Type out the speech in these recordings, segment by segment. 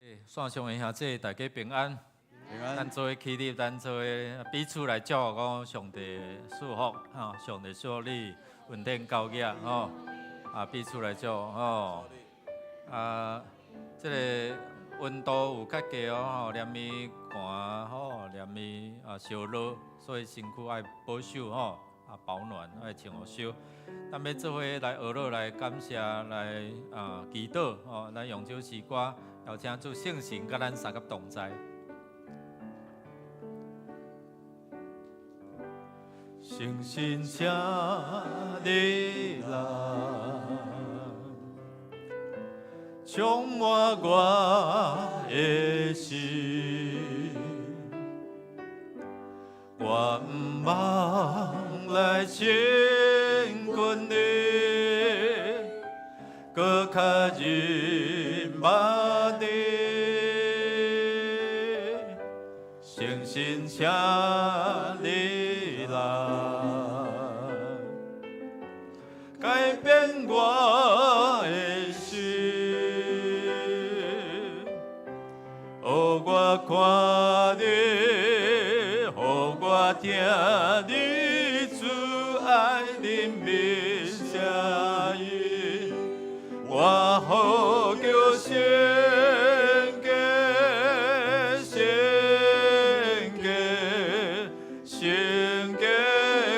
線上的兄弟大家平安。平安。咱做伙起立，咱做伙彼此來祝福講上帝賜福，吼，上帝賜福你穩定高額，吼，啊，彼此來祝福，吼，啊，這個溫度有較低哦，吼，連伊寒，吼，連伊啊燒熱，所以身軀愛保守，吼，啊保暖，愛穿予少。咱欲做伙來學樂來感謝來啊祈禱，吼，咱用這首詩歌，邀請主聖神佮咱相佮同在。聖神請你來，充滿我的心，我毋茫來親近你，閣較認捌你。聖神請你來，改變我的心，予我看你，予我聽你慈愛憐憫聲音，我呼求聖潔，聖潔，聖潔，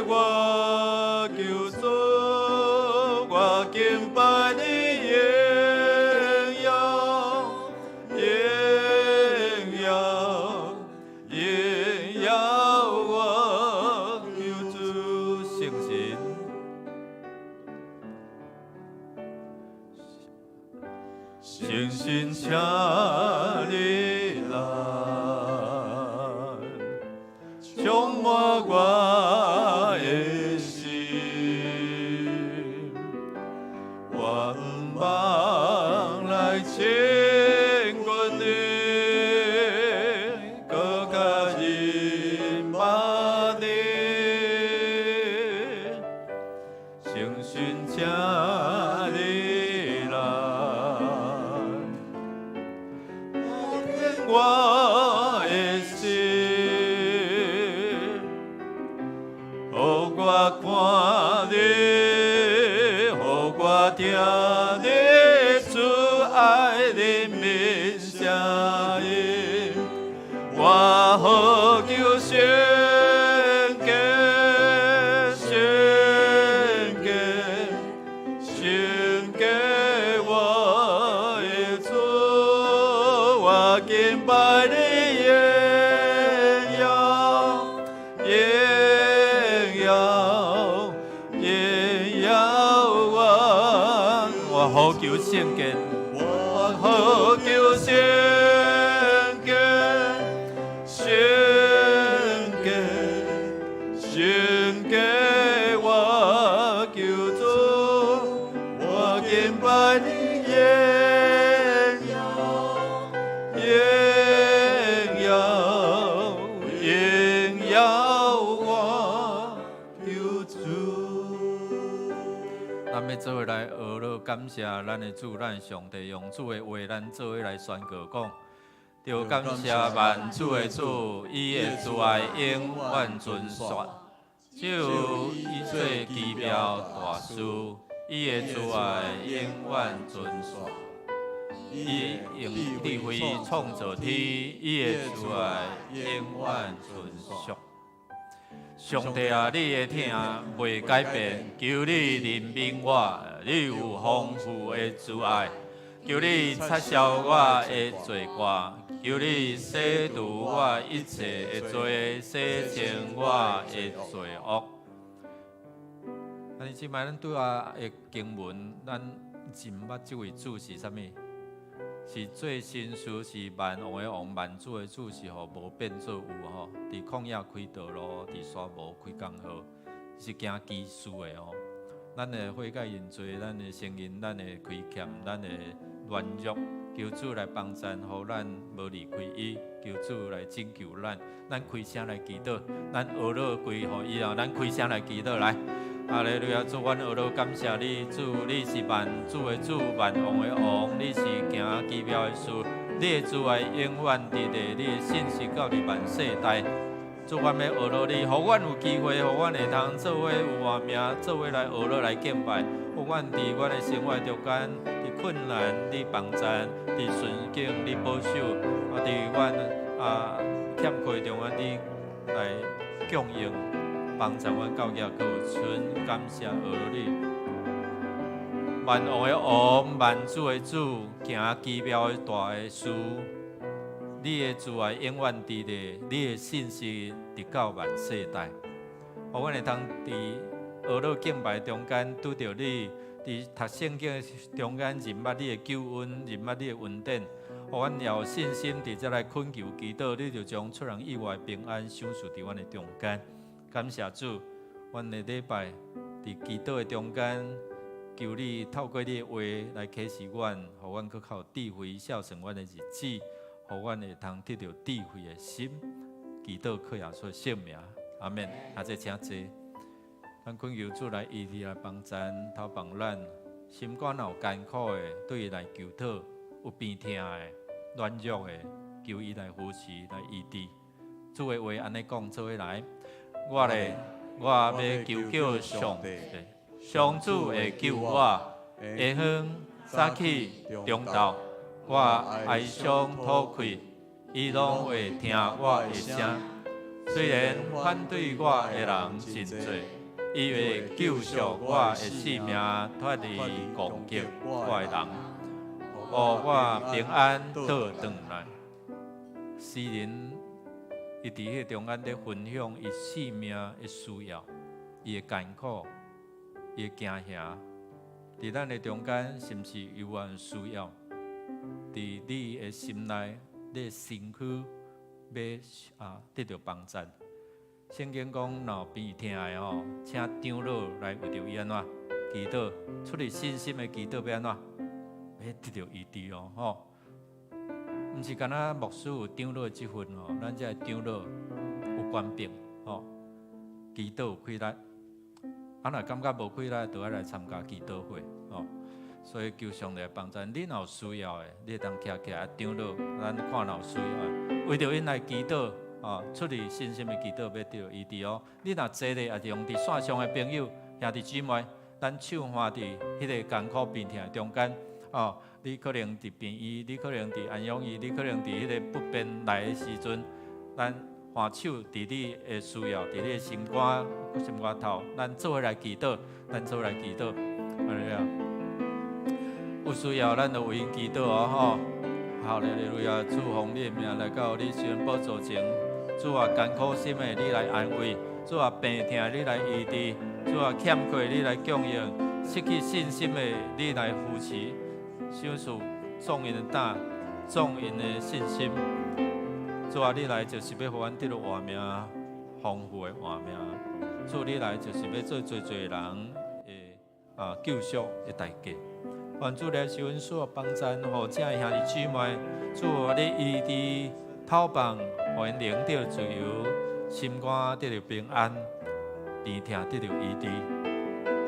我求主，我敬拜你榮耀，榮耀，榮耀，我求主聖神。聖神請你來，充滿我的心，我毋茫來親近你，閣較認捌你。聖神請你來，改變我的心，予我看你，予我聽你慈愛憐憫聲音，我呼求聖潔，聖潔，聖潔，我的主，我敬拜你榮耀，榮耀，榮耀，我我呼求聖潔，我呼求聖潔，聖潔，聖潔，我求主，我敬拜你榮耀，榮耀，榮耀，我求主。咱欲做伙來學樂感謝咱的主，咱的上帝，用主的話，咱做伙來宣告講：著感謝萬主的主，伊的慈愛永遠存續。只有伊做奇妙大事，伊的慈愛永遠存續。伊用智慧創造天，伊的慈愛永遠存續。上帝啊，你的疼袂改變，求你憐憫我，你有豐富的慈愛，求你擦消我的罪過，求你洗除我一切的罪，洗淨我的罪惡。啊，你這擺咱拄仔的經文，咱認捌這位主是啥物？是做神事，是萬王的王，萬主的主，是予無變做有吼。佇曠野開道路，佇沙漠開江河，是行奇事的哦。咱的悔改認罪，咱的承認，咱的虧欠，咱的軟弱，求主來幫贊，予咱無離開伊，求主來拯救咱。咱開聲來祈禱，咱學樂歸予伊啊！咱開聲來祈禱來。哈利路亞，主，阮學樂感謝你，主，你是萬主的主，萬王的王，你是行奇妙的事，你的慈愛永遠佇咧，你的信實到佇萬世代。主，阮欲學樂你，予阮有機會，予阮會通做伙有活命，做伙來學樂來敬拜。予阮佇阮的生活中間，佇困難你幫贊，佇順境你保守，啊，佇阮啊欠缺中間你來供應，幫助阮到遐閣有存感謝學樂你。萬王的王，萬主的主，行奇妙的大的事，你的慈愛永遠佇咧，你的信實直到萬世代。予阮會通佇學樂敬拜中間拄著你，佇讀聖經的中間認捌你的救恩，認捌你的恩典。予阮有信心佇遮來懇求祈禱，你就將出人意外平安賞賜佇阮的中間。感謝主，阮的禮拜佇祈禱的中間，求你透過你的話來啟示阮，予阮閣較有智慧，數算阮的日子，予阮會通得著智慧的心。祈禱靠耶穌聖名，阿們。阿姐請坐。咱懇求主來醫治來幫贊，頭幫咱心肝若有艱苦的，對伊來求討；有病疼的、軟弱的，求伊來扶持來醫治。主的話按呢講，做伙來。我咧，我欲求叫上帝，上主會救我。下昏、早起、中晝，我哀傷吐氣，伊攏會聽我的聲。雖然反對我的人真濟，伊會救贖我的性命，脫離攻擊我的人，予我平安倒轉來。詩人伊佇彼個中間咧分享伊生命的需要，伊的艱苦，伊的驚嚇。佇咱的中間，是毋是有人需要？佇你的心內，你的身軀欲啊得著幫贊。聖經講，若有病疼的吼，請長老來為著伊按怎祈禱，出自信心的祈禱欲按怎，欲得著醫治哦吼。毋是干焦牧師有長老的職分吼，咱這个長老有權柄吼，祈禱有氣力。啊，若感覺無氣力，就愛來參加祈禱會吼。所以求上帝幫助，你若有需要的，你會當徛起來長老，咱看若有需要的，為著𪜶來祈禱，哦，出自信心的祈禱，欲得醫治哦。你若坐咧，抑是用佇線上的朋友、兄弟姊妹，咱手環佇彼个艱苦病痛的中間，哦，你可能佇病院，你可能佇安養院，你可能佇彼个不便來的時陣，咱環手佇你的需要，佇你的心肝、心肝頭，咱做伙來祈禱，咱做伙來祈禱，按呢啊。有需要，咱就為𪜶祈禱哦吼。哈利路亞，主奉你的名來到你施恩寶座前，主啊，艱苦心的你來安慰，主啊，病疼你來醫治，主啊，欠缺你來供應，失去信心的你來扶持，賞賜眾𪜶的膽，眾𪜶的信心。主啊，你來就是欲予阮得著活命，豐富的活命。主你來就是欲做濟濟人的啊救贖的代價。願主來受阮所幫贊，予遮的兄弟姊妹，主啊，你醫治透放，予𪜶靈得自由，心肝得著平安，病疼得著醫治。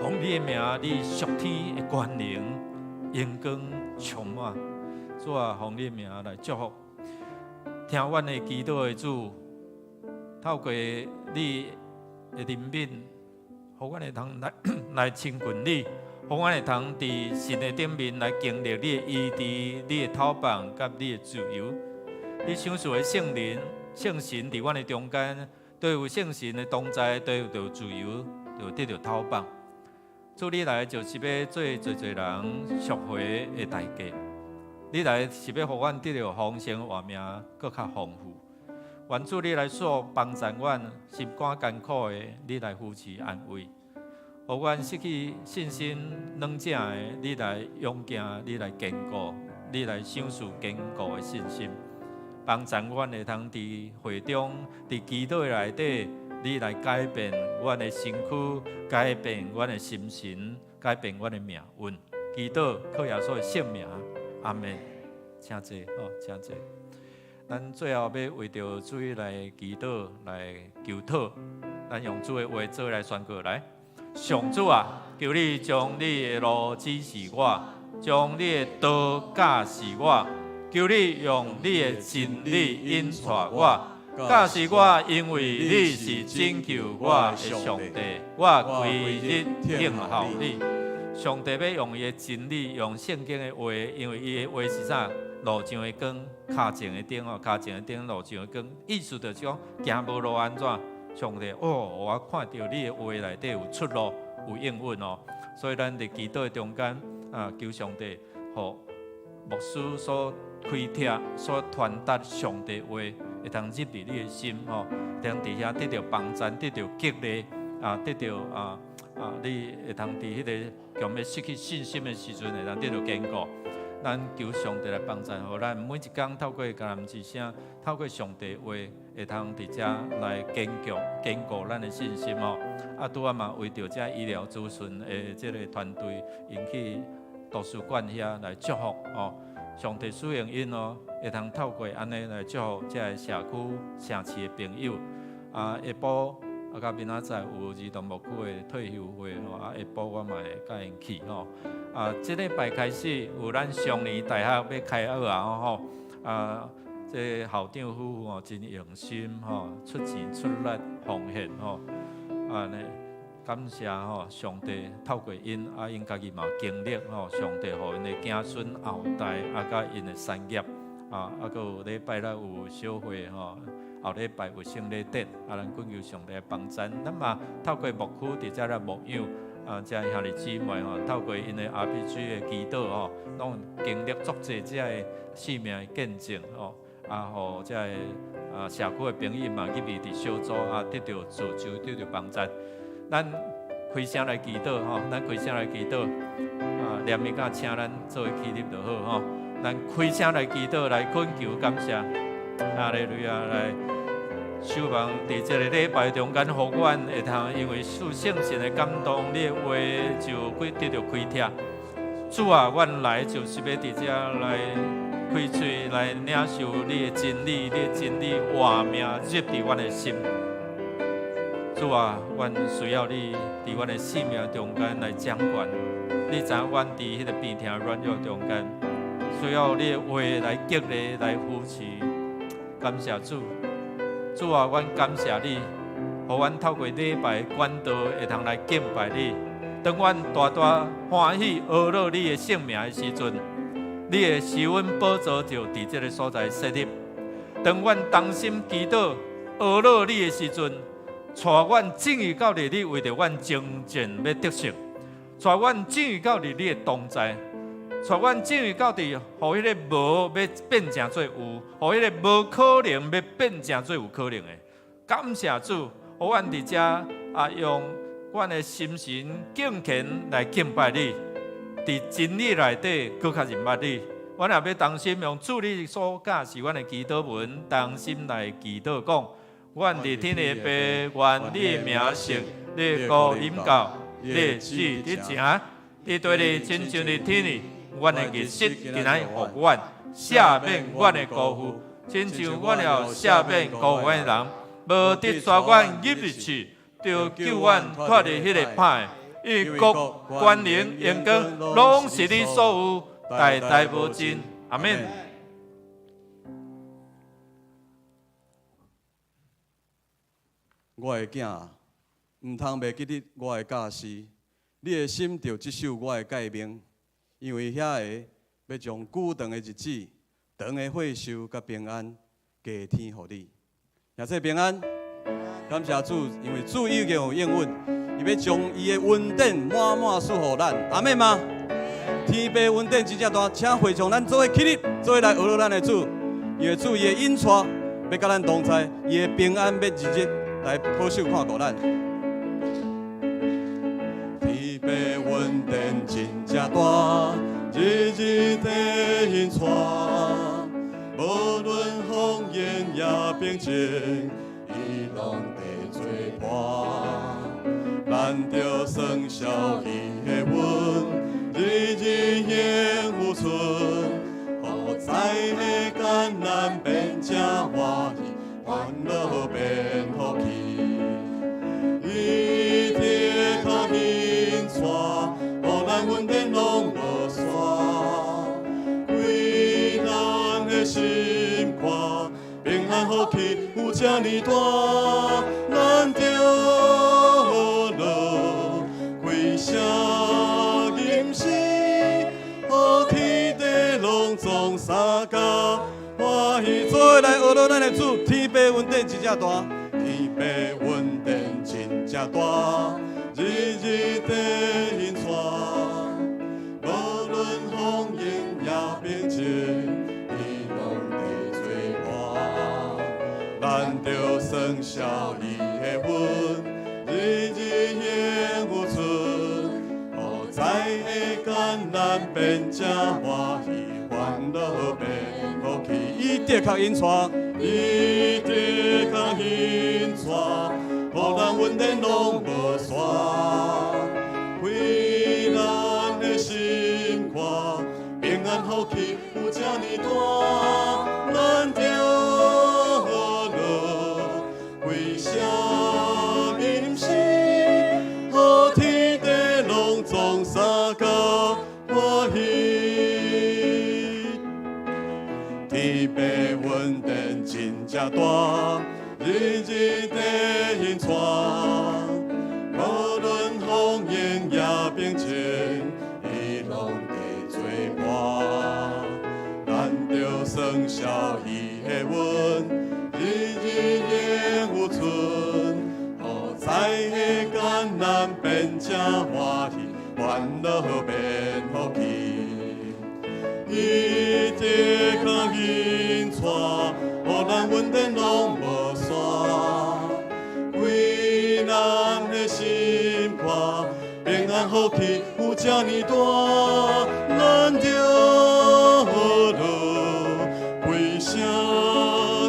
奉你的名，你屬天的權能，榮光充滿。主啊，奉你的名來祝福。聽阮的祈禱的主，透過你的憐憫，予阮會通來來親近你，予阮會通佇神的頂面來經歷你的醫治、你的透放佮你的自由。你賞賜的聖靈、聖神佇阮的中間，佗有聖神的同在，佗有著自由，就得著透放。主你來就是欲做濟濟人贖回的代價。你來是欲予阮得著豐盛活命，閣較豐富。願主你來賜幫助阮心肝艱苦的，你來扶持安慰；予阮失去信心軟正的，你來勇健，你來堅固，你來賞賜堅固的信心，幫助阮會通佇會中、佇祈禱的內底，你來改變阮的身軀，改變阮的心神，改變阮的命運。祈禱靠耶穌的聖名，阿們。請坐，好，請坐。咱最後欲為著主來祈禱、來求討，咱用主的話做來宣告來。上主啊，求你將你的路指示我，將你的道教示我。求你用你的真理引帶我，教示我，因為你是拯救我的上帝，我規日聽候你。上帝欲用伊的真理，用聖經的話，因為伊的話是啥？路上的光，跤前的燈哦，跤前的燈，路上的光，意思就是講，行無路按怎？上帝哦，我看著你的話內底有出路，有應允哦。所以咱佇祈禱的中間啊，求上帝，予牧師所開拓、所傳達上帝話，會當入佇你的心吼，會當佇遐得著幫贊，得著激勵啊，得著啊啊，你會當佇彼个強欲失去信心的時陣，會當得著堅固。咱求上帝來幫贊，予咱每一工透過迦南之聲，透過上帝話，會通佇遮來堅強、堅固咱的信心吼。啊，拄仔嘛為著遮醫療資訊的這个團隊，𪜶去圖書館遐來祝福吼。上帝使用𪜶哦，會通透過按呢來祝福遮个社區、城市的朋友。啊，下晡啊，佮明仔載有兒童牧區的退休會吼，啊，下晡我嘛會佮𪜶去吼。啊，這禮拜開始有咱雙年大學欲開學啊吼，啊，這校長夫婦吼真用心吼，出錢出力奉獻吼，按呢感謝吼上帝透過𪜶，啊，𪜶家己嘛經歷吼，上帝予𪜶的子孫後代，啊，佮𪜶的產業，啊，啊，閣有禮拜六有小會吼，後禮拜有聖禮節，啊，咱懇求上帝幫贊，咱嘛透過牧區佇遮來牧養。啊，遮兄弟姊妹吼，透過𪜶的 RPG 的祈禱吼，攏經歷足濟遮个生命的見證吼，啊，予遮个啊社區的朋友嘛入去佇小組啊，得著造就，得著幫贊。咱開聲來祈禱吼，咱開聲來祈禱，啊，念物件請咱做伙起立就好吼。咱開聲來祈禱，來懇求感謝，哈利路亞來。守望佇這个禮拜中間，予阮會通因為受聖神的感動，你的話就會得著開拓。主啊，阮來就是欲佇遮來開喙來領受你的真理，你的真理活命入佇阮的心。主啊，阮需要你佇阮的生命中間來掌權。你知影阮佇彼个病痛軟弱中間，需要你的話來激勵、來扶持。感謝主。主啊，阮感謝你，予阮透過禮拜管道會通來敬拜你。當阮大大歡喜呵咾你的聖名的時陣，你的施恩寶座就佇這个所在設立。當阮同心祈禱呵咾你的時陣，帶阮進入到佇你為著阮征戰欲得勝，帶阮進入到佇你的同在。帶阮進入到佇，予彼个無欲變成做有，予彼个無可能欲變成做有可能的。感謝主，予阮佇遮啊，用阮的心神敬虔來敬拜你，佇真理內底閣較認捌你。阮也欲同心用主你所教示阮的祈禱文，同心來祈禱講：阮佇天的父，願你的名聖，你的國臨到，你的旨意行，佇地裡親像佇天裡。阮的日食今仔日予阮，赦免阮的辜負，親像阮也赦免辜負阮的人，無得帶阮入去試，著救阮脫離彼个歹的。因為國、權能、榮光，攏是你所有，代代無盡。阿們。我的囝，毋通袂記得我的教示，你的心著執守我的誡命。因為遐个欲將久長的日子、長的歲壽佮平安加添予你。兄弟平安，感謝主，因為主已經有應允，伊欲將伊的恩典滿滿賜予咱。阿們嗎？天父恩典真正大，請會眾咱做伙起立，做伙來呵咾咱的主，因為主伊的引帶欲佮咱同在，伊的平安欲日日來保守看顧咱。天父恩典真正大，日日的引帶，無論風雨也平靜，伊攏佇做伴。咱著算數伊的恩，日日幸福存，予災的艱難變成歡喜，煩惱變福氣。伊鐵跤引帶，予咱恩典攏無散。規人的安福氣有遮爾大，咱著學樂，歸聲吟詩，予天地攏總相佮歡喜。做伙來學樂咱的主，天父恩典真正大，天父恩典真正大，日日帶引帶，無論風雲也平靜，伊攏佇做伴。咱著算數伊的恩，日日永有存，予災的艱難變成歡喜，煩惱變福氣。伊的確引帶，伊的確引帶，予咱恩典攏無煞，開咱的心肝，平安福氣有遮爾大，咱著學樂，歸聲吟詩，予天地攏總相佮歡喜。天父恩典真正大，日日帶引帶，無論風雲也平靜，伊攏佇做伴。咱著算數伊的恩，日日永有存，予災的艱難變成歡喜，煩惱變福氣。伊的確引帶，予咱恩典攏無煞，開咱的心肝，平安福氣有遮爾大，咱著學樂，歸聲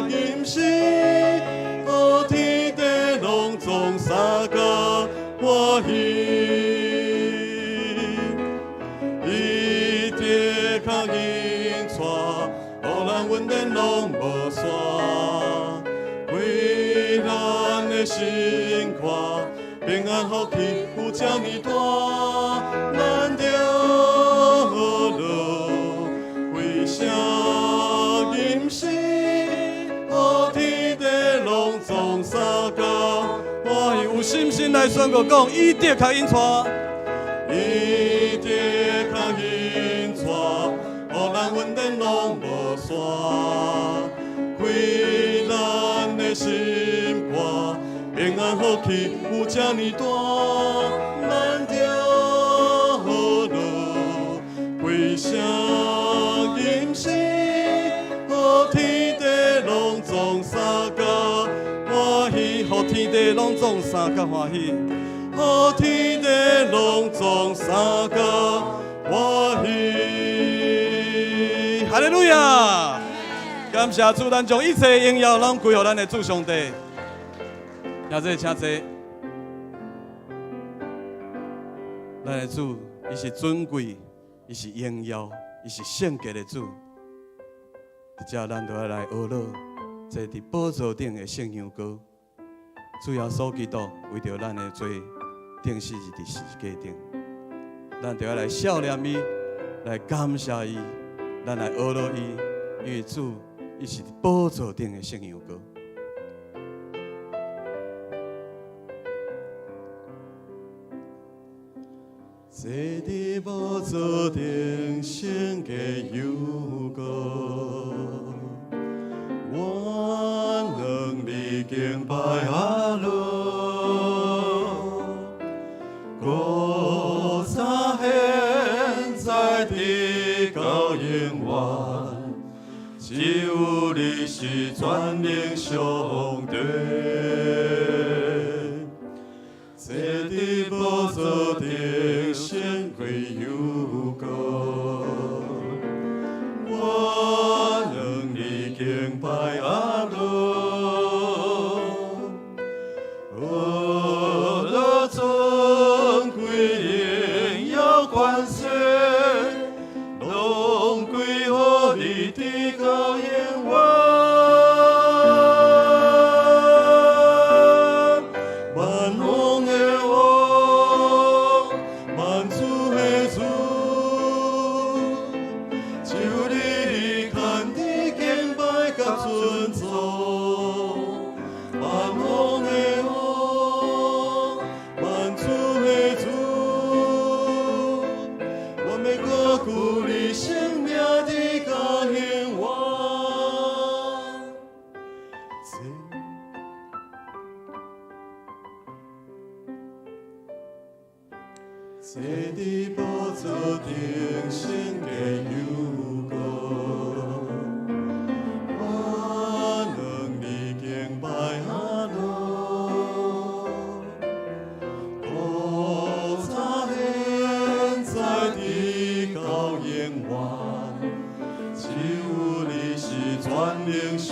吟詩，予天地攏總相佮歡喜。伊的確引帶，予咱恩典攏無煞，開咱的心肝，平安福氣有遮爾大，咱著學樂，歸聲吟詩，予天地攏總相佮歡喜。有信心來宣告講，伊的確引帶，伊的確引帶，予咱恩典攏無煞，開咱的心肝，平安福氣有遮爾大，咱著學樂，歸聲吟詩，予天地攏總相佮歡喜，予天地攏總相佮歡喜，予天地攏總相佮歡喜。哈利路亞！感謝主，咱將一切榮耀攏歸予咱的主上帝。請坐，請坐。咱的主，伊是尊貴，伊是榮耀，伊是聖潔的主。佇遮，咱就愛來學樂，坐佇寶座頂的聖羊羔，主耶穌基督為著咱的罪，釘死佇十字架頂。咱就愛來數念伊，來感謝伊，咱來學樂伊，因為主伊是寶座頂的聖羊羔。坐佇寶座頂聖潔羊羔，我能力敬拜阿樂，古早現在直到永遠，只有你是全能上帝。坐佇寶座頂聖潔羊羔，我能力敬拜阿樂，阿樂尊貴榮耀權勢，攏歸予你直到永遠。萬王的王，坐佇寶座頂聖潔又高，我能力敬拜阿羅，古早現在直到永遠，只有你是全能上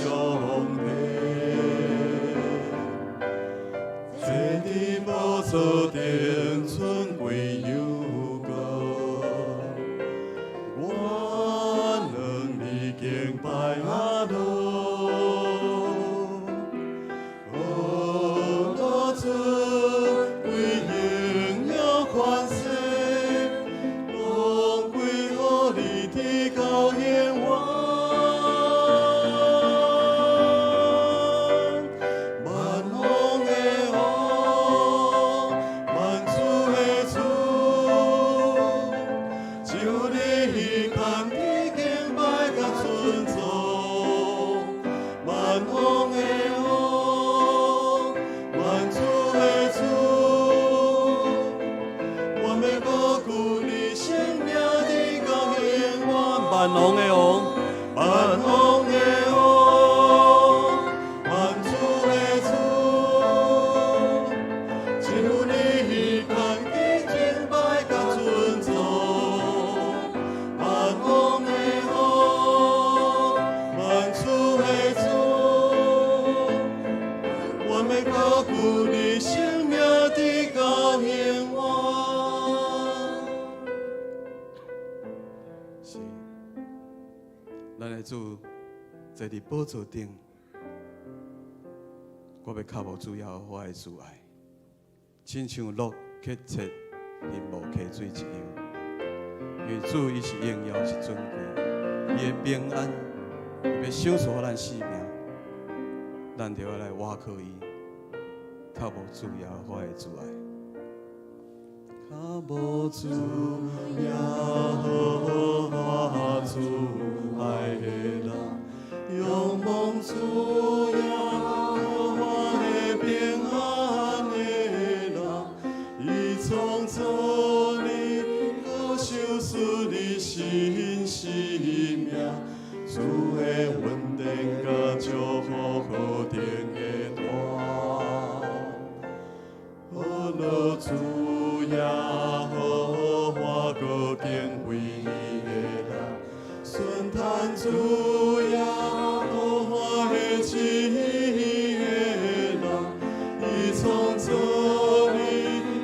帝。坐佇寶座頂尊貴又高，我能力敬拜阿羅，阿羅尊貴榮耀權勢，攏歸予你直到永遠。萬王的王，萬主的主，只有你堪得敬拜佮尊崇。萬王的王，萬主的主，我欲高舉你聖名直到永遠。萬王的王，萬王的王，萬主的主，只有你堪得敬拜佮尊崇。萬王的王，萬主的主，我欲高舉你聖名直到永遠。是，咱的主坐佇寶座頂，我欲靠慕主耶和華的慈愛，親像鹿渴切尋慕溪水一樣。因為主伊是榮耀，是尊貴，伊的平安，伊欲賞賜予咱性命，咱就要來倚靠伊，靠慕主耶和華的慈愛。靠慕主耶和華慈愛的人，仰望主耶和華的平安的人，伊創造你，閣賞賜你新生命，主的恩典佮祝福何等的大。阿羅主耶和華閣敬畏伊的人，順趁主耶和華的旨意的人，伊創造你，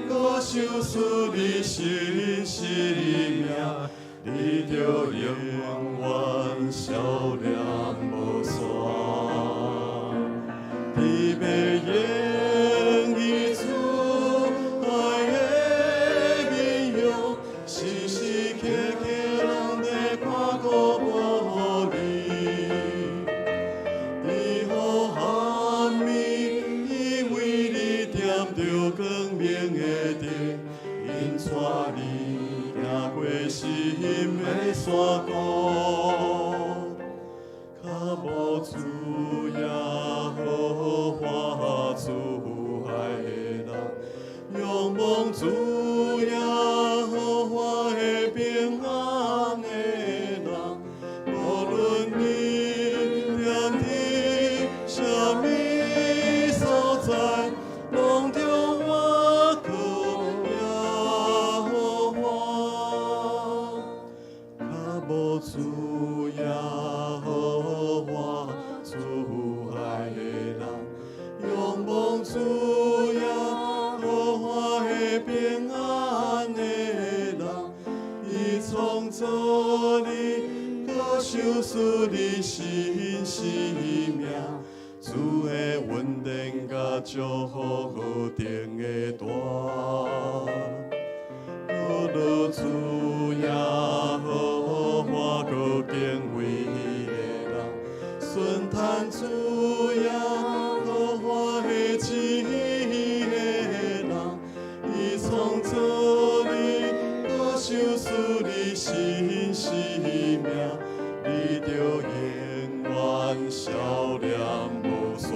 閣賞賜你新生命，你著永遠笑臉無煞。特別用伊慈愛的面容，時時刻刻攏咧看顧保護你。伫雨暗暝，伊為你點著光明的燈，引帶你行過深的山谷。靠慕主耶和華慈愛的人，仰望主耶和華的平安的人，無論你踮佇啥物所在，攏著倚靠耶和華。靠慕主耶和華慈愛的人，仰望主耶和華的平安的人，伊創造你，閣賞賜你新生命，主的恩典佮祝福何等的大。阿羅主耶和華閣敬畏伊的人，順趁主耶和華的旨意的人，伊創造你，閣賞賜你新生命，你著永遠笑臉無煞。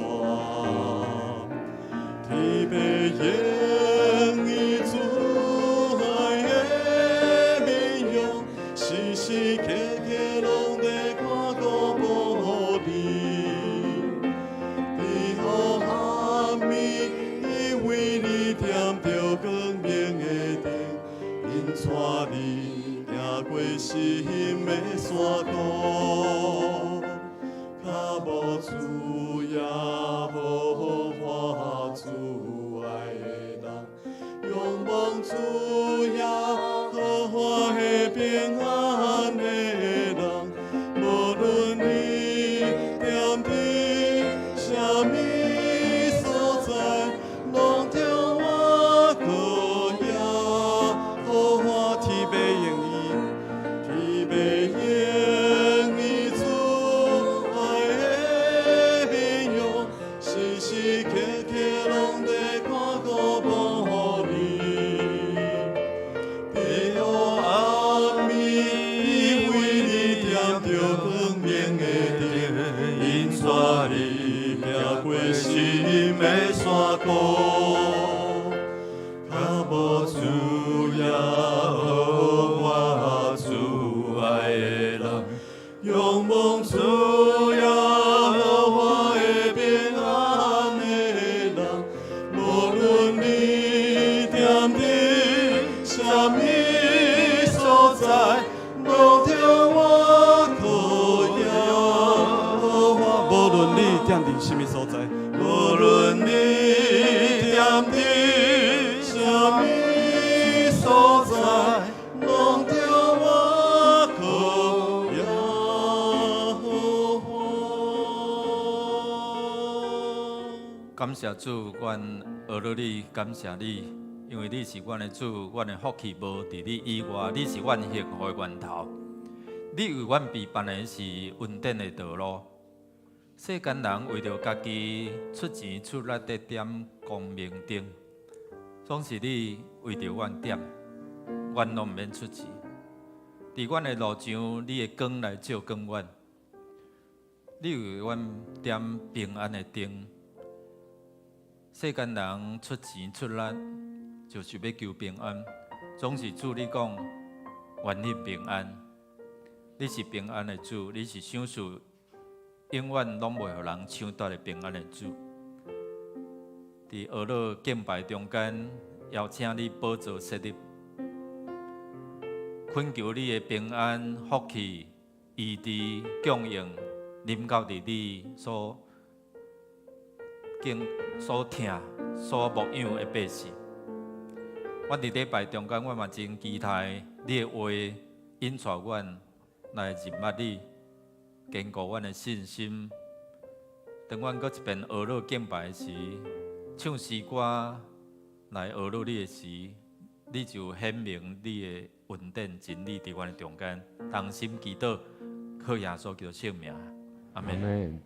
山谷，跤无主耶和華慈愛的人，仰望主耶和華的平安的人，無論你踮佇啥物所在，攏著倚靠耶和華。天欲應伊，天欲應伊慈愛的面容，時時刻刻攏咧看顧保護你。伫黑暗暝，伊為你點著光明的燈，引帶你行過深的山谷。跤無主耶和華慈愛的人，仰望主耶和華的平安的人，無論你踮佇啥物所在，攏著倚靠耶和華。無論你踮佇啥物所在，無論你踮佇啥物所在，攏著倚靠耶和華。感謝主，阮學了你，感謝你，因為你是阮的主，阮的福氣無佇你以外，你是阮幸福的源頭。你為阮備辦的是恩典的道路。世間人為著家己出錢出力咧點光明燈，總是你為著阮點，阮攏毋免出錢。佇阮的路上，你的光來照光阮，你為阮點平安的燈。世間人出錢出力，就是欲求平安，總是主你講，願你平安。你是平安的主，你是賞賜永遠攏袂予人搶奪的平安的主。佇學樂敬拜中間，邀請你寶座設立，懇求你的平安、福氣、醫治、供應，臨到佇你所敬、所疼、所牧養的百姓。我佇禮拜中間，我嘛真期待你的話引帶阮來認捌你，堅固阮的信心。當阮閣一遍學樂敬拜時，唱詩歌來學樂你的時，你就顯明你的恩典真理佇阮的中間。同心祈禱，靠耶穌基督聖名，阿門。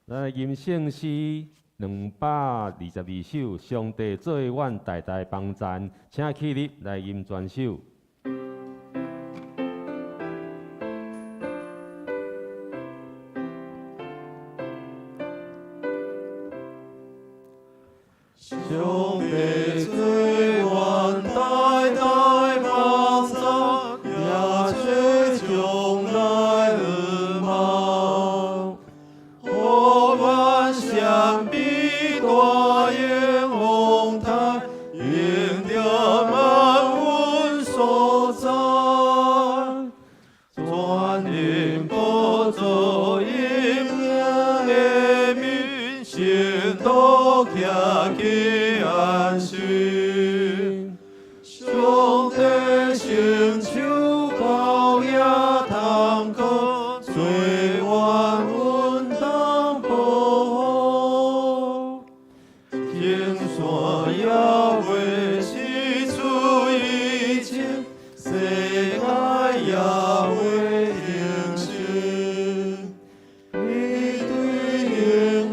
來吟聖詩222首，上帝做阮大大幫贊，請起立來吟全首。上帝做阮大大幫贊，也做將來恩望，予阮閃避大閻王台，迎著萬穩所在，全因寶座陰影的面，聖徒徛起安心。上帝伸手高舉通靠，做阮穩當保護。青山也袂失去伊情，世界也袂停息。你對永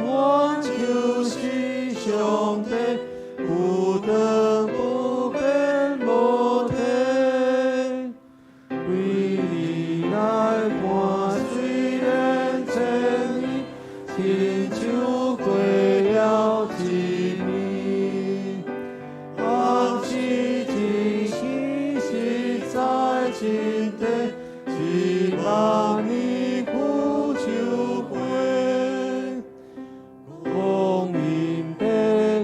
遠就是上帝，不長不變無替。對你來看，雖然千年，親像過了一暝。往事一時實在真短，100年久就過。光陰爬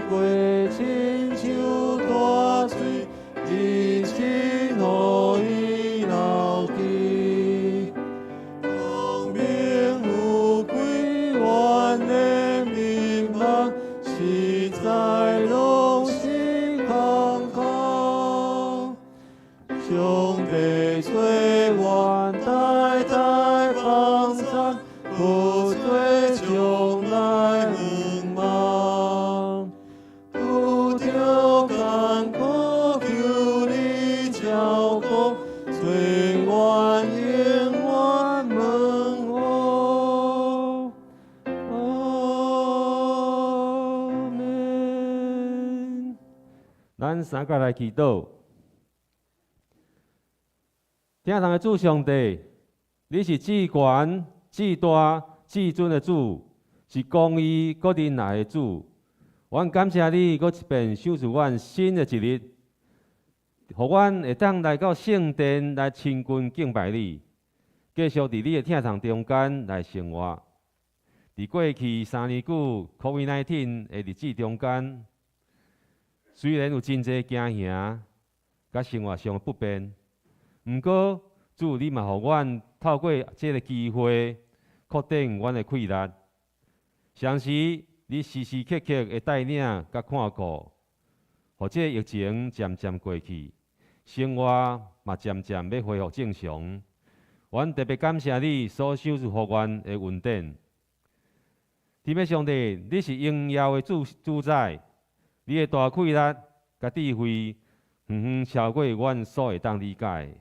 過，親像大水，認真予伊咱三個來祈禱。天上的主上帝，你是至懸、至大、至尊的主，是公義閣仁愛的主。阮感謝你，閣一遍賞賜阮新的一日，予阮會當來到聖殿來親近敬拜你，繼續佇你的疼痛中間來生活。佇過去3年久 COVID-19 的日子中間，雖然有真濟驚嚇，佮生活上的不便，毋過主你嘛予阮透過這个機會，擴展阮的氣力。同時，你時時刻刻的帶領佮看顧，予這个疫情漸漸過去，生活嘛漸漸欲恢復正常。阮特別感謝你所賞賜予阮的恩典。天父上帝，你是榮耀的主主宰，你的大氣力佮智慧，遠遠超過阮所會當理解的。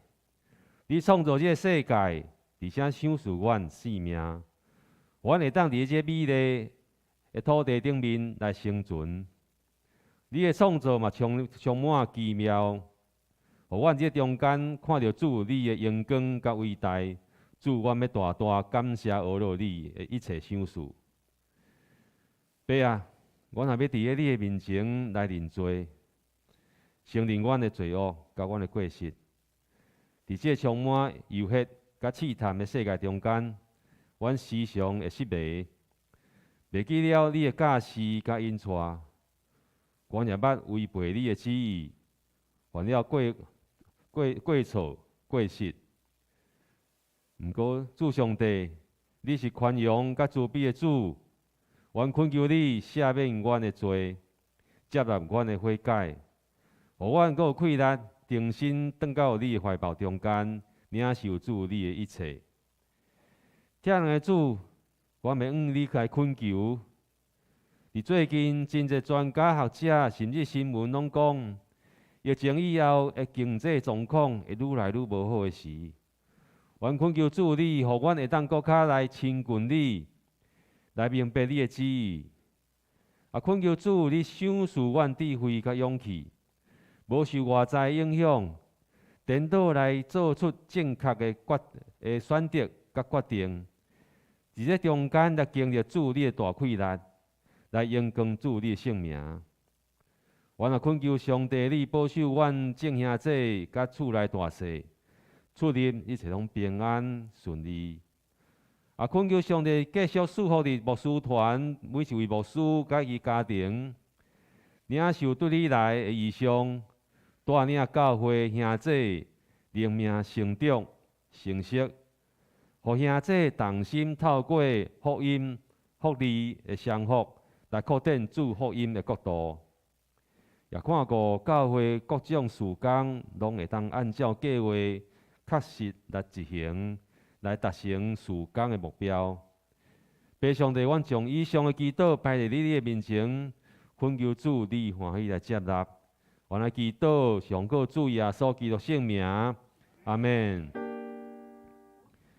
你創造這个世界，而且賞賜阮性命，阮會當佇這美麗的土地頂面來生存。你的創造嘛充滿奇妙，予阮這中間看著主你的榮光佮偉大。主，阮欲大大感謝阿樂你的一切賞賜。爸啊，阮也欲佇咧你的面前來認罪，承認阮的罪惡佮阮的過失。佇這充滿誘惑佮試探的世界中間，阮時常會失迷，袂記了你的教示佮引帶。阮也捌違背你的旨意，犯了過錯過失。毋過主上帝，你是寬容佮慈悲的主，阮懇求你赦免阮的罪，接納阮的悔改，予阮閣有氣力，重新轉到你的懷抱中間，領受主你的一切。疼阮的主，我欲向你來懇求。佇最近，真濟專家學者甚至新聞攏講，疫情以後的經濟狀況會愈來愈無好的時，阮懇求主你，予阮會當閣較來親近你，來明白你的旨意。啊，懇求主你賞賜阮智慧佮勇氣，無受外在影響，顛倒來做出正確的決的選擇佮決定。佇這中間來經歷主你的大氣力，來榮光主你的聖名。阮也懇求上帝你保守阮眾兄弟佮厝內大細，出入一切攏平安順利。也懇求上帝繼續賜福佇牧師團每一位牧師佮伊家庭，領受對你來的異象，帶領教會兄弟靈命成長成熟，予兄弟同心透過福音福利的相福，來擴展主福音的國度。也看顧教會各種事工，攏會當按照計劃確實來執行，來達成事工的目標。父上帝，阮將以上的祈禱擺佇你的面前，懇求主你歡喜來接納。阮來祈禱，上靠主耶穌基督聖名，阿門。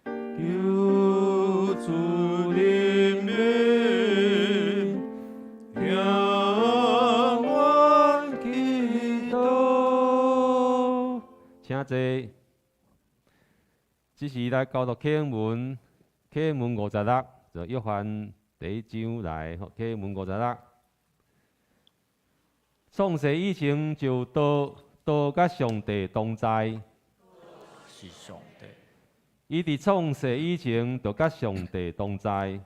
求主憐憫，聽阮祈禱。請坐。這是來交讀啟文，啟文56，就約翰第一章來，啟文56。創世以前就道，道佮上帝同在。是上帝。伊佇創世以前就佮上帝同在。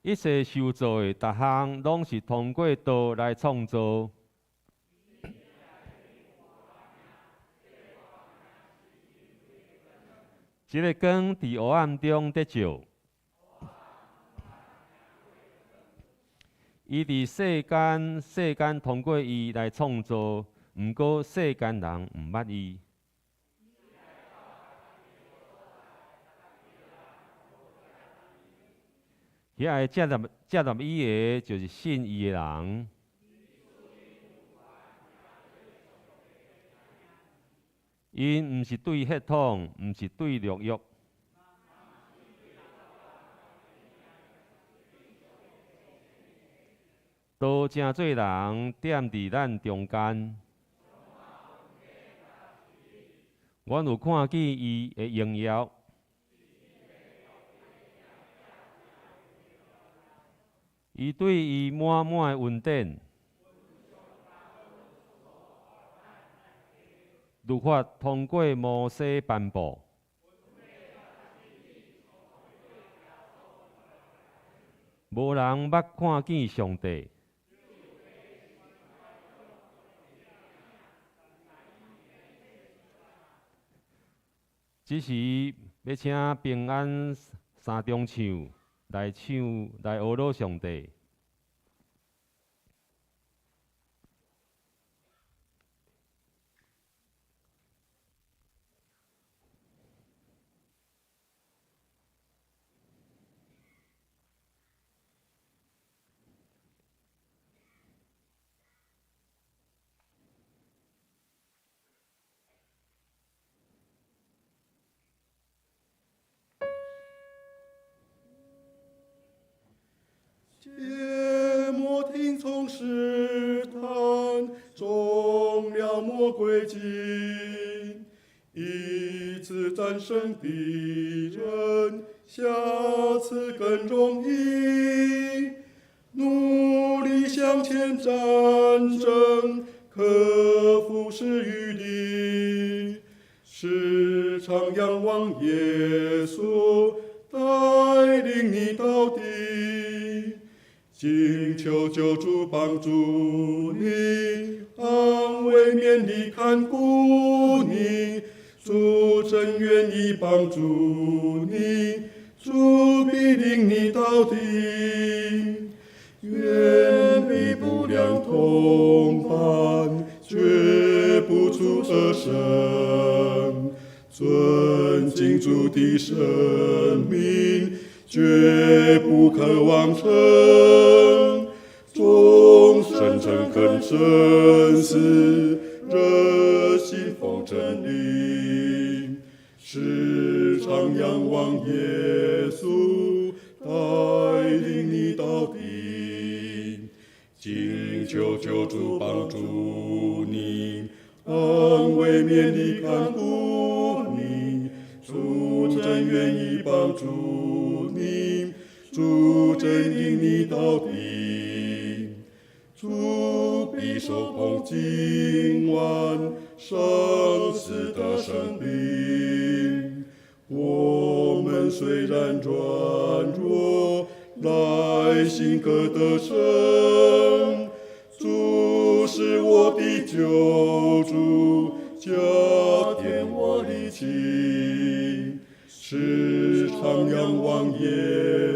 一切受造的逐項，攏是通過道來創造。這个光佇黑暗中得照。伊佇世間，世間通過伊來創造，毋過世間人毋捌伊。遐个接納伊的，就是信伊的人。𪜶毋是對血統，毋是對肉欲。道成做人，踮佇咱中間。阮有看見伊的榮耀，伊對伊滿滿的恩典，律法通過摩西頒布。無人捌看見上帝。這時欲請平安三重唱來唱來呵咾上帝。切莫聽從試探，中了魔鬼計，一次戰勝敵人，下次更容易。努力向前戰爭，克服勢與力，時常仰望耶穌，帶領你到底。請求救主幫助你，安慰勉勵看顧你，主真願意幫助你，主必領你到底。遠避不良同伴，絕不觸惡聲，尊敬主的聖名，絕不可妄稱。終身誠懇深思，熱心奉真理，時常仰望耶穌，帶領你到底。請求救主幫助你，安慰勉勵看顧你，主真願意幫助你，主真領你到底。主必手捧金碗，賞賜得勝兵。我們雖然軟弱，耐心可得勝。主是我的救主，加添我力氣，時常仰望耶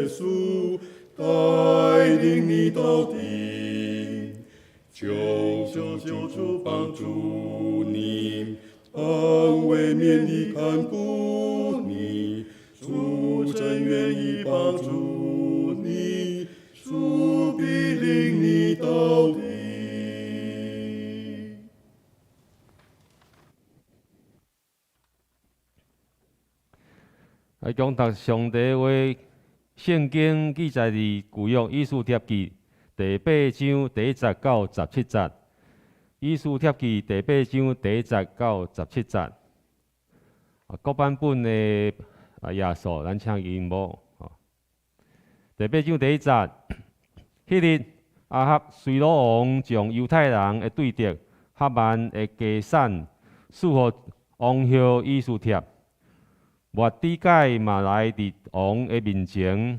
穌，帶領你到底。求求救主幫助你，安慰勉勵看顧你，主真願意幫助你，主必領你到底。來講讀上帝話，聖經記載佇舊約以斯帖記第八章第一節到十七節。以斯帖記第八章第一節到十七節。啊，各版本的頁數，咱請螢幕。第八章第一節，彼日亞哈隨魯王將猶太人的對敵哈曼的家產賜予王后以斯帖。末底改嘛來佇王的面前，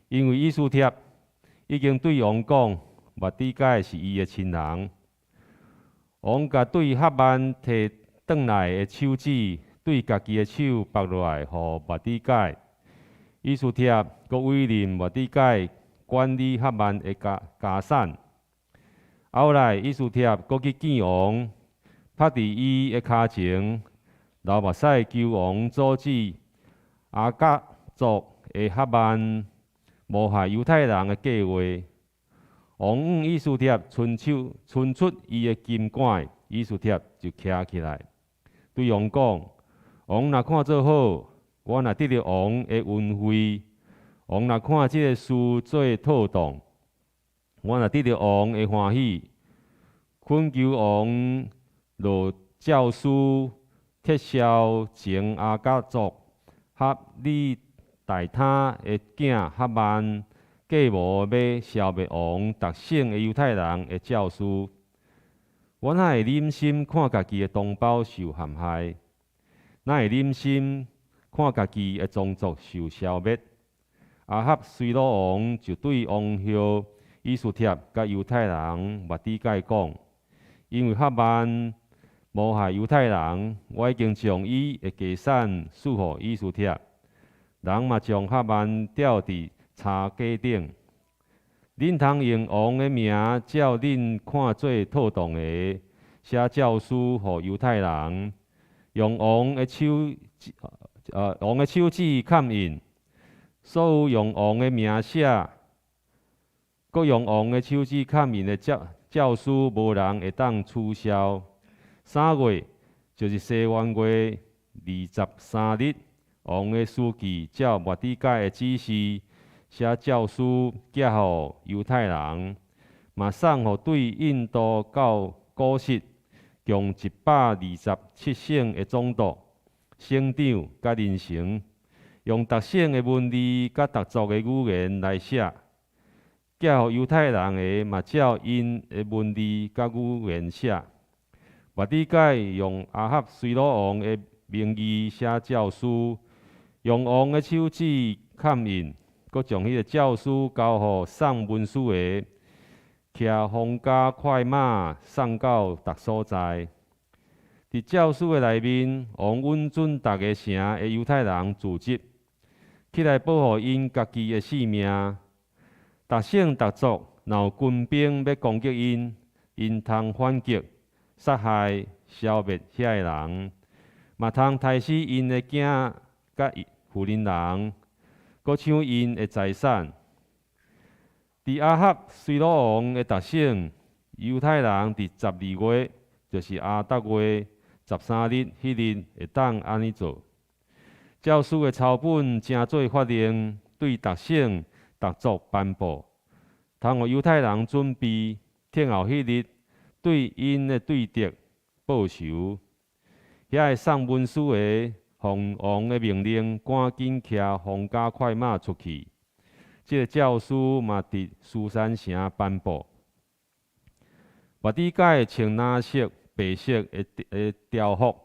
因為以斯帖已經對王講，末底改是伊的親人。王共對哈曼提轉來的手指，對家己的手縛落來，予末底改。以斯帖閣委任末底改管理哈曼的家產。後來，以斯帖閣去見王，趴佇伊的跤前，流目屎求王阻止亞甲族的哈曼謀害猶太人的計劃。王向以斯帖伸出伊的金竿，以斯帖就徛起來，對王講：王若看做好，我若得著王的恩惠，王若看這个事做妥當，阮若得著王的歡喜，懇求王落詔書撤銷前亞甲族合米大他的囝哈曼計謀欲消滅王逐省的猶太人的詔書。阮哪會忍心看家己的同胞受陷害？哪會忍心看家己的宗族受消滅？亞哈隨魯王就對王后以斯帖佮猶太人末底改講：因為哈曼謀害猶太人，我已經將伊的家產賜予以斯帖，人嘛將哈曼吊佇柴架頂。恁通用王的名，照恁看做妥當的，寫詔書予猶太人，用王的手指蓋印，所有用王的名寫，閣用王的手指蓋印的詔書，無人會當取消。3月，就是西元月23日，王的書記照末底改的指示寫詔書，寄予猶太人，嘛送予對印度到古實，共127省的總督、省長佮人臣，用逐省的文字佮逐族的語言來寫，寄予猶太人的嘛照𪜶的文字佮語言寫。末底改用亞哈隨魯王的名義寫詔書，用王的手指蓋印，閣將彼個詔書交予送文書的，騎皇家快馬送到逐所在。佇詔書的內面，王允准逐个城的猶太人聚集，起來保護𪜶家己的性命。逐省逐族若有軍兵欲攻擊𪜶，𪜶通反擊、殺害、消滅遐个人，嘛通刣死𪜶的囝佮婦人人，閣搶𪜶的財產。佇亞哈隨魯王的逐省，猶太人佇12月，就是亞達月13日彼日會當按呢做。詔書的抄本成做法令，對逐省逐族頒布，通予猶太人準備，聽候彼日對𪜶的對敵報仇。遐个送文書的奉王的命令，趕緊騎皇家快馬出去。這个詔書嘛佇書珊城頒布。末底改穿藍色、白色的朝服，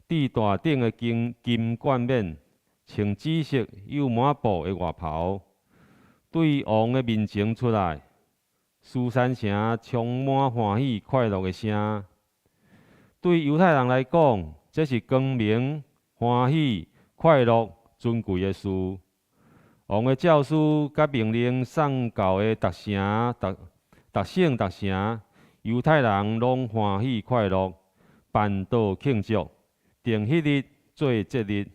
戴大頂的金金冠冕，穿紫色幼麻布的外袍，對王的面前出來。書珊城充滿歡喜快樂的聲。對猶太人來講，這是光明、歡喜、快樂、尊貴的事。王的詔書佮命令送到的逐城、逐逐省、逐城，猶太人攏歡喜快樂，辦桌慶祝，定彼日做節日。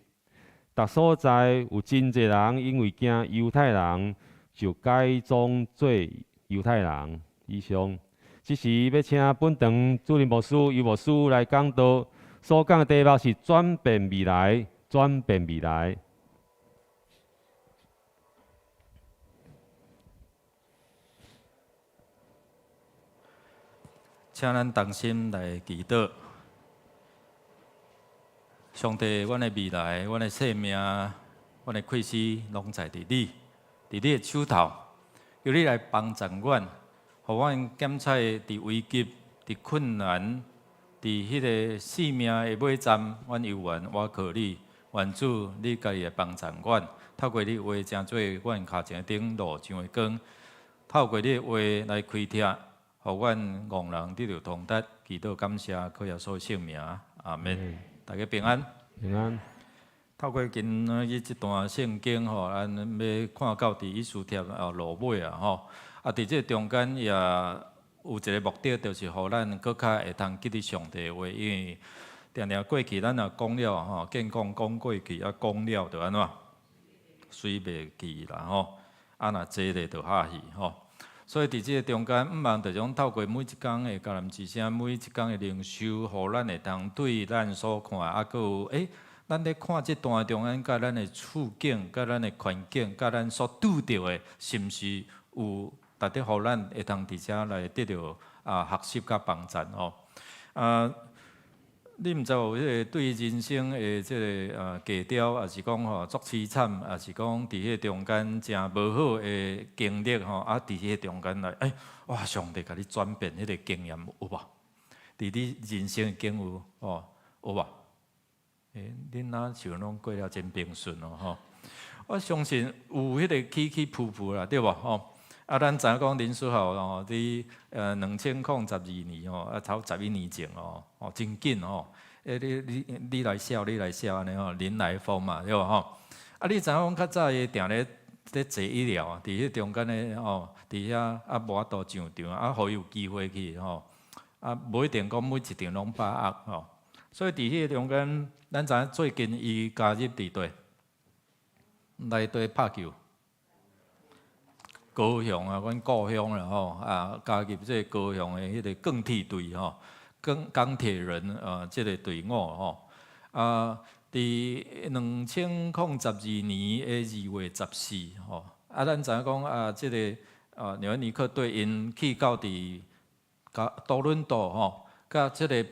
逐所在有真濟人因為驚猶太人，就改裝做猶太人。以上，這時欲請本堂主任牧師尤牧師來講道，所講的題目是轉變未來，轉變未來。請咱同心來祈禱。上帝，阮的未來，阮的生命，阮的氣息，攏在佇你，佇你的手頭。求你來幫助阮，予阮檢測佇危急、佇困難、佇彼个生命的尾站，阮猶原倚靠你。願主，你家己來幫助阮，透過你話成做阮跤前的燈，路上的光。透過你的話來開拓，予阮戇人得著通達。祈禱感謝，靠耶穌聖名，阿們。大家平安。平安。透過今仔日這段聖經吼，咱欲看到佇以斯帖啊落尾啊吼，啊佇這中間也有一个目的，就是予咱閣較會通記得上帝的話，因為定定過去咱若講了吼，見講講過去啊講了就按怎，隨袂記啦吼，啊若濟咧就下去吼。所以佇這个中間，毋望就講透過每一工的迦南之聲，每一工的靈修，予咱會當對咱所看，啊，閣有咱咧看這段中間，佮咱的處境、佮咱的環境、佮咱所拄著的，是毋是有值得予咱會當佇遮來得著啊學習佮幫贊吼。啊，你毋知有彼个對人生的這个低調，抑是講吼足凄慘，抑是講佇彼个中間誠無好的經歷吼，啊，佇彼個中間來，欸，哇，上帝共你轉變彼个經驗有無？佇你人生的境遇吼有無？欸，恁若像攏過了真平順哦吼。我相信有彼个起起伏伏啦，對無吼？啊，咱知影講林書豪吼，佇2022年吼，啊，頭11年前哦，哦，真緊吼。欸，你來笑，你來笑按呢吼，林來瘋嘛，對無吼？啊，你知影講較早伊定咧做醫療啊，佇彼中間咧吼，佇遐啊無法度上場，啊，予伊有機會去吼，啊，無一定講每一場攏把握吼。所以佇彼个中間，咱知影最近伊加入佇佗，來佗拍球。高雄啊，阮故鄉啦吼，啊，加入這个高雄的彼个鋼鐵隊吼，鋼鐵人啊，這个隊伍吼，啊，佇2012年的2月14吼，啊，咱知影講啊，這个啊，紐約尼克隊𪜶去到佇多倫多吼，佮這个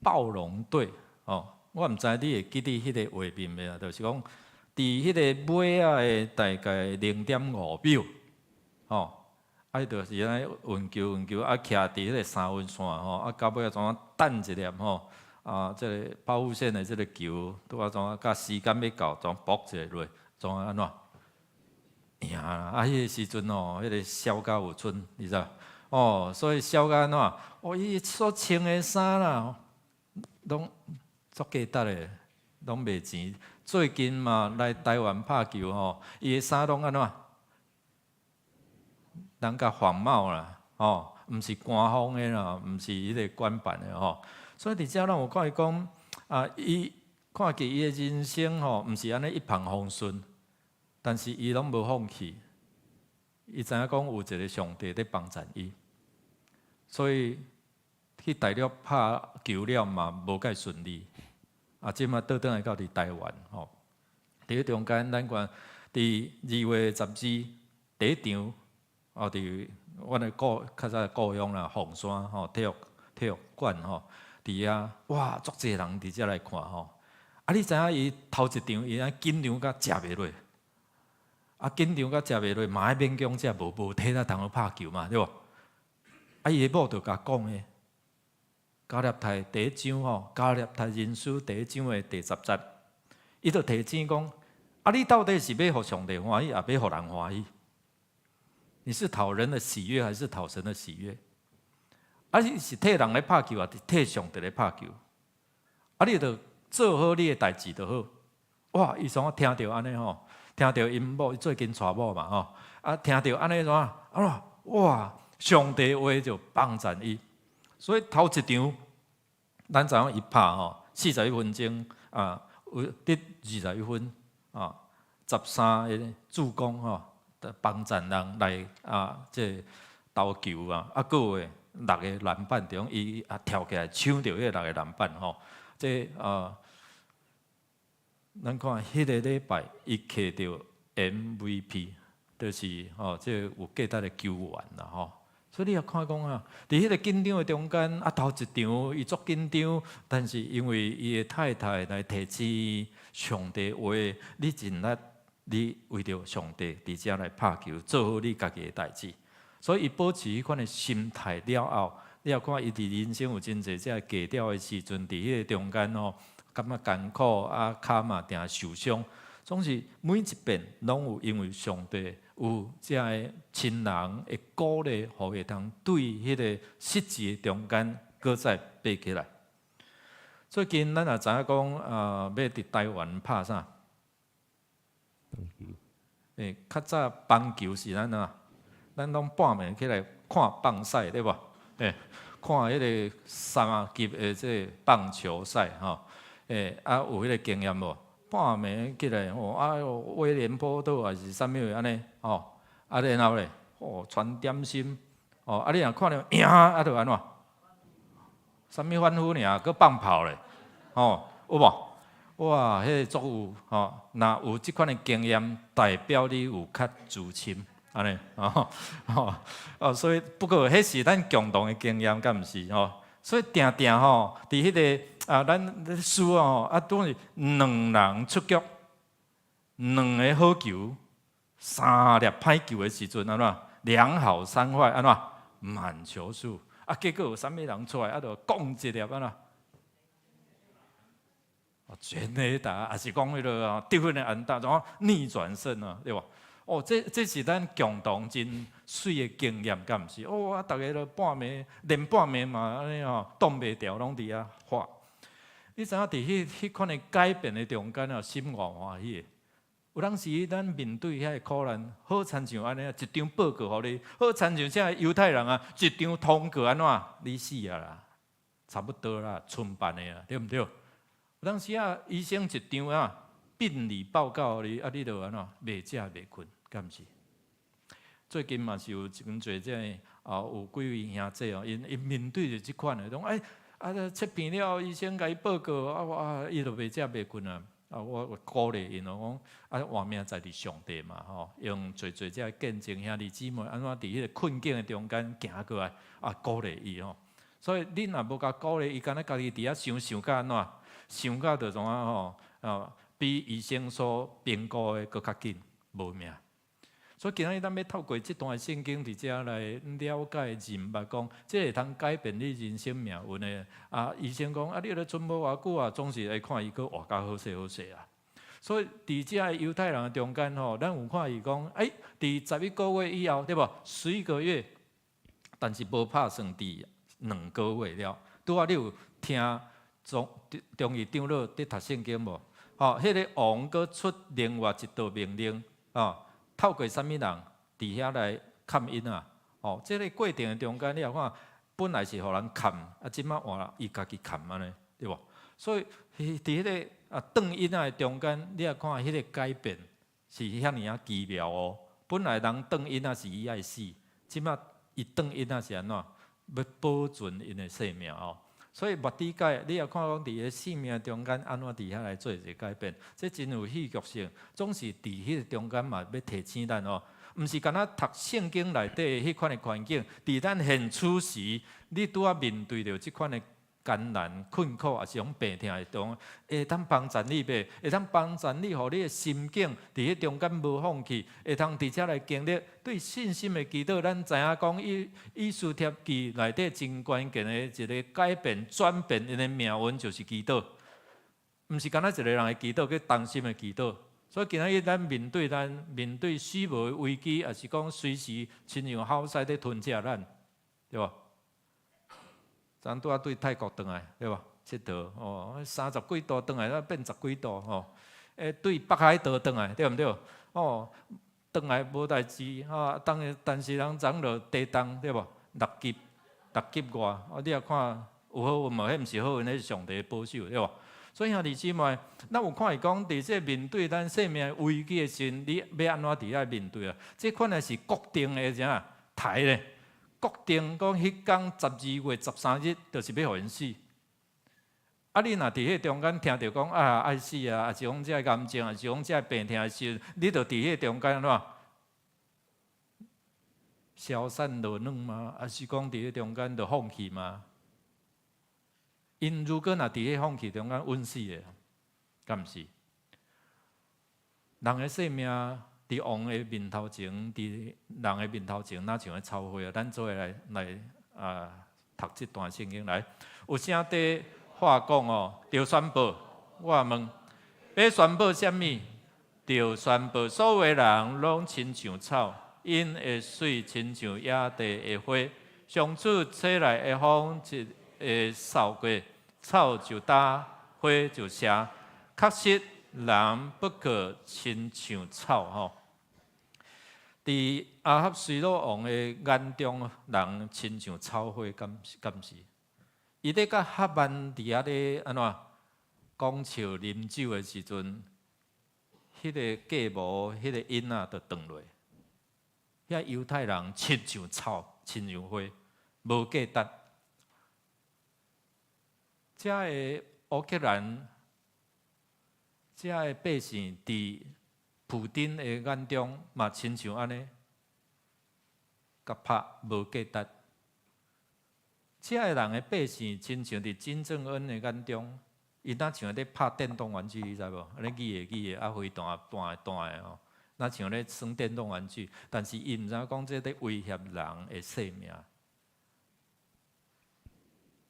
暴龍隊吼，我毋知你會記得彼个畫面袂啊？就是講佇彼个尾仔的大概0.5秒。吼，啊，伊就是按呢運球運球，啊，徛佇彼个三分線吼，啊，到尾仔怎啊擲一粒吼，啊，這个拋物線的這个球，拄仔怎啊，佮時間欲到，怎搏一个落，怎啊按怎贏啦！啊，彼个時陣吼，彼个痟甲有賰，你知無？哦，所以痟甲按怎？哦，伊所穿的衫啦，攏足價值的，攏賣錢。最近嘛來台灣拍球吼，伊的衫攏按怎？人共仿冒啦，吼，毋是官方的啦，毋是彼个官辦的吼。所以佇遮咱有看伊講啊，伊看見伊的人生吼，毋是按呢一帆風順，但是伊攏無放棄。伊知影講有一个上帝佇幫贊伊，所以去大陸拍球了嘛，無蓋順利。啊，這馬倒轉來到佇台灣吼，佇彼中間，咱看佇2月12第一場，哦，佇阮的故較早故鄉啦，鳳山吼體育館吼，佇遐哇，足濟人佇遮來看吼。啊，你知影伊頭一場伊按呢緊張甲食袂落，啊，緊張甲食袂落，嘛愛勉強食，無體力通去拍球嘛，對無？啊，伊的某就共講的，加勒泰第一章吼，加勒泰人書第一章的第10節，伊就提醒講：啊，你到底是欲予上帝歡喜，抑欲予人歡喜？你是討人的喜悅，還是討神的喜悅？啊，你是替人來拍球，抑是替上帝來拍球？啊，你就做好你的代誌就好。哇！伊創聽著按呢吼，聽著𪜶某最近娶某嘛吼，啊，聽著按呢怎啊？哇！上帝話就幫贊伊，所以頭一場，咱知影伊拍吼，41分鐘啊，有得21分啊，13個助攻吼，幫贊人來啊，這投球啊，啊，閣有的六個籃板，中伊啊跳起來搶著彼个六個籃板吼，這啊，咱看彼個禮拜伊摕著 MVP，就是吼，這有價值的球員啦吼。所以你也看講啊，佇彼个緊張的中間，啊頭一場伊足緊張，但是因為伊的太太來提醒上帝話，你盡力，你為著上帝佇遮來拍球，做好你家己的代誌。所以伊保持彼款的心態了後，你也看伊佇人生有真濟這低調的時陣，佇彼个中間吼，感覺艱苦啊，跤嘛定受傷，總是每一遍攏有因為上帝有這个親人的鼓勵，予會當對彼个失志的中間，閣再爬起來。最近咱也知影講啊，欲佇台灣拍啥？欸，較早棒球是按怎？咱攏半暝起來看棒賽，對無？欸，看彼个三級的這个棒球賽吼。欸，啊有彼个經驗無？半暝起來吼，啊威廉波特還是啥物按呢？吼，啊然後咧，哦傳點心，哦啊你若看著贏，啊就按怎？啥物歡呼爾，閣放炮咧，吼有無？哇，彼个足有吼，若有這款的經驗，代表你有較資深。按呢，哦哦哦，所以不過彼是咱共同的經驗，敢毋是吼？所以定定吼，佇彼個啊，咱輸吼，啊，總是兩人出局，兩个好球，三粒歹球的時陣，按怎？兩好三壞，按怎？滿球數，啊，結果有啥物人出來，啊，就講一粒按怎？全壘打，抑是講彼个啊，得分的安打，怎逆轉勝啊，對無？哦，這是咱共同真媠的經驗，敢毋是？哦，啊，逐家都半暝，連半暝嘛，按呢吼，擋袂牢，攏佇遐喊。你知影佇彼款的改變的中間啊，心偌歡喜的。有當時咱面對遐个苦難，好親像按呢，一張報告予你，好親像這猶太人啊，一張通告按怎？你死啊啦，差不多啦，賰辦的啊，對毋對？有當時啊，醫生一張啊病理報告予你，啊，你就按怎？袂食袂睏，敢毋是？最近嘛是有真濟這个啊，有幾位兄弟哦，𪜶面對著這款的，講哎，啊，切片了，醫生共伊報告，啊，我伊就袂食袂睏啊。啊，我鼓勵𪜶哦，講啊，活命在佇上帝嘛，吼，用濟濟這个見證兄弟姊妹按怎佇彼个困境的中間行過來，啊，鼓勵伊吼。所以恁若無共鼓勵伊，敢若家己佇遐想想甲按怎？想甲就怎啊吼？啊，比醫生所評估的閣較緊，無命。所以今仔日咱欲透過這段聖經佇遮來了解認捌講，這會通改變你人生命運的。啊，醫生講啊，你著賰無偌久啊，總是會看伊閣活較好勢好勢啊。所以佇遮个猶太人的中間吼，咱有看伊講，欸，佇11個月以後，對無？11個月，但是無拍算佇2個月了。拄仔你有聽中義長老佇讀聖經無？吼，彼个王閣出另外一道命令，哦，透過啥物人佇遐來崁𪜶啊？哦，這个過程的中間，你若看，本來是予人崁，啊，這擺換伊家己崁按呢，對無？所以佇彼个啊斷𪜶仔的中間，你若看彼个改變是遐爾仔奇妙哦。本來人斷𪜶仔是伊愛死，這擺伊斷𪜶仔是按怎？欲保存𪜶的性命哦。所以末底改，你若看講佇个生命中間按怎佇遐來做一个改變，這真有戲劇性，總是佇彼个中間嘛欲提醒咱哦，毋是干焦讀聖經內底彼款的環境，佇咱現處時，你拄仔面對著這款的艱難困苦，抑是講病痛的中，會當幫助你袂？會當幫助你，予你的心境佇彼中間無放棄，會通佇遮來經歷對信心的祈禱。咱知影講，以斯帖記內底真關鍵的一个改變、轉變𪜶的命運，就是祈禱。毋是干焦一个人的祈禱，叫同心的祈禱。所以今仔日咱面對死亡的危機，抑是講隨時親像吼獅佇吞食咱，對無？昨拄仔對泰國轉來，對無？𨑨迌哦，三十幾度轉來，才變十幾度吼。欸，對北海道轉來，對毋對？哦，轉來無代誌，吼，當但是人昨落地動，對無？6級外，哦，你若看有好運無？彼毋是好運，彼是上帝保守，對無？所以兄弟姊妹，咱有看伊講，佇這面對咱生命危機的時陣，你欲按怎佇遐面對啊？這款的是國定的啥台咧？國定講彼工12月13日，就是欲予𪜶死。啊，你若佇彼中間聽著講啊愛死啊，抑是講這个癌症，抑是講這个病痛的時陣，你就佇彼中間按怎？消散落軟嗎？抑是講佇彼中間就放棄嗎？𪜶如果若佇彼放棄中間穩死的，敢毋是？人的生命佇王的面頭前，佇人的面頭前，若像彼草花啊。咱做伙來啊，讀這段聖經來。有啥塊話講哦？著宣報，我問，欲宣報啥物？著宣報所有人攏親像草，𪜶的媠親像野地的花。上主吹來的風一會掃過，草就焦，花就謝。確實，人不過親像草吼。佇亞哈隨魯王的眼中，人親像草花，敢是？伊咧佮哈曼佇遐咧按怎講笑啉酒的時陣，彼个計謀，彼个𪜶仔就斷落。遐猶太人親像草，親像花，無價值。遮个烏克蘭，遮个百姓佇普丁的眼中嘛，親像按呢，共拍無價值。這个人的百姓，親像佇金正恩的眼中，伊若像咧拍電動玩具，你知無？按呢擬的擬的，啊飛彈彈的彈的吼，若像咧耍電動玩具。但是伊毋知影講這咧威脅人的性命。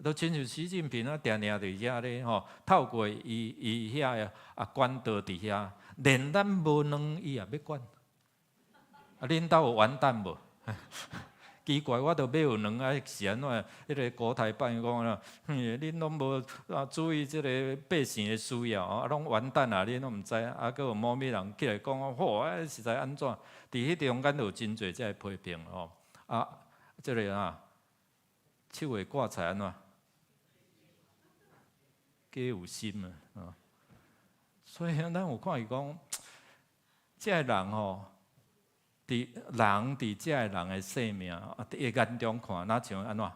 都親像習近平啊，定定佇遐咧吼，透過伊伊遐的啊管道佇遐，連咱無卵伊也欲管。啊，恁兜有元旦無？奇怪，我都買有卵啊，是按怎？彼个國台辦講啊，恁攏無啊注意這个百姓的需要，啊，攏元旦啊，恁攏毋知，啊，閣有某物人起來講，嚯，啊，實在按怎？佇彼中間有真濟這个批評吼，啊，這个啊，手會掛菜按怎？假有心啊！所以咱有看伊講，這个人吼。佇人佇這个人的生命啊，佇伊眼中看，若像按怎？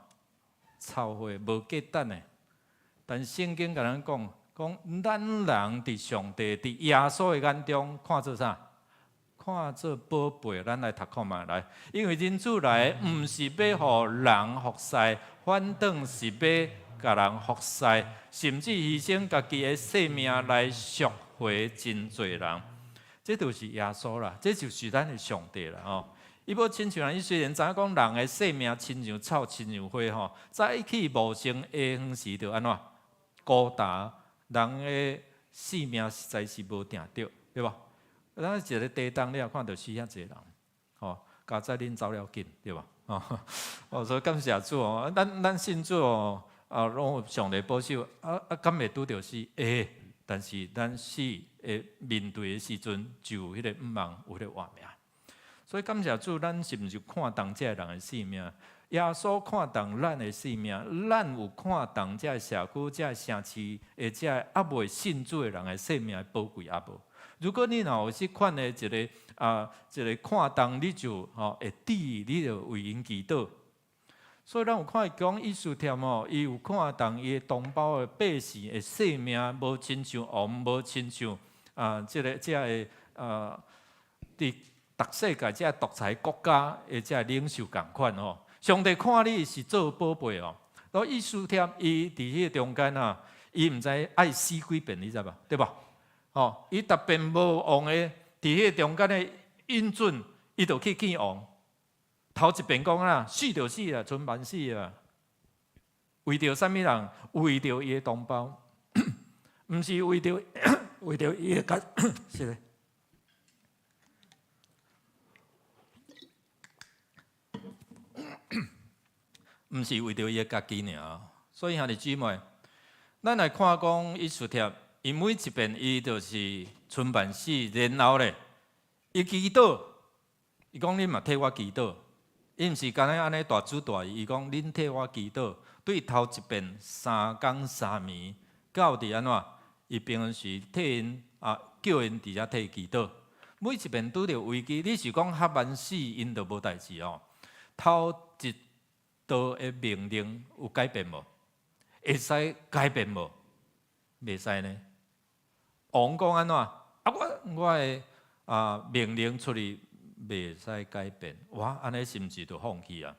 臭貨無價值的。但聖經共咱講，講咱人佇上帝、佇耶穌的眼中看做啥？看做寶貝。咱來讀看覓來，因為人子來，毋是欲予人服侍，反轉是欲共人服侍，甚至犧牲家己的性命來贖回真濟人。這就是耶穌啦，這就是咱的上帝啦吼。伊無親像咱，伊雖然知影講人的性命親像草、親像花吼，早起無聲，下昏時就按怎？孤單，人的性命實在是無定著，對無？咱一个地動，你也看著死遐濟人，吼，佳哉恁走了緊，對無？哦，所以感謝主哦，咱信主哦，啊，攏有上帝保守，啊啊，敢會拄著死？會，但是咱死的面對的時陣，就有彼个毋茫，有彼個活命。所以感謝主，咱是毋是看重這个人的性命？耶穌看重咱的性命，咱有看重這个社區、這个城市的這个猶未信主的人的性命的寶貴猶無？如果你若有這款的一個看重，你就吼會注意，你就為𪜶祈禱。所以咱有看伊講以斯帖吼，伊有看重伊的同胞的百姓的性命，無親像王，無親像啊，這个佇逐世界這個獨裁國家的這個領袖仝款吼。上帝看你是做寶貝哦。所以以斯帖伊佇彼个中間啊，伊毋知愛死幾遍，你知無？對無？吼，伊逐遍無王的佇彼個中間的允准，伊就去見王。頭一遍講啊，死就死啊，賰萬死啊。為著啥物人？為著伊的同胞，毋是為著伊的家，是咧。毋是為著伊的家己爾。所以兄弟姊妹，咱來看講以斯帖，伊每一遍伊就是賰萬死，然後咧，伊祈禱，伊講恁嘛替我祈禱，伊毋是干焦按呢大主大意，伊講恁替我祈禱，對頭一遍三工三暝，到佇按怎？伊平常時替𪜶啊，叫𪜶佇遮替伊祈禱。每一遍拄著危機，你是講哈曼死，𪜶就無代誌哦。頭一道的命令有改變無？會使改變無？袂使呢。王講按怎？啊，我的啊命令出去，袂使改變。哇，按呢是毋是就放棄啊？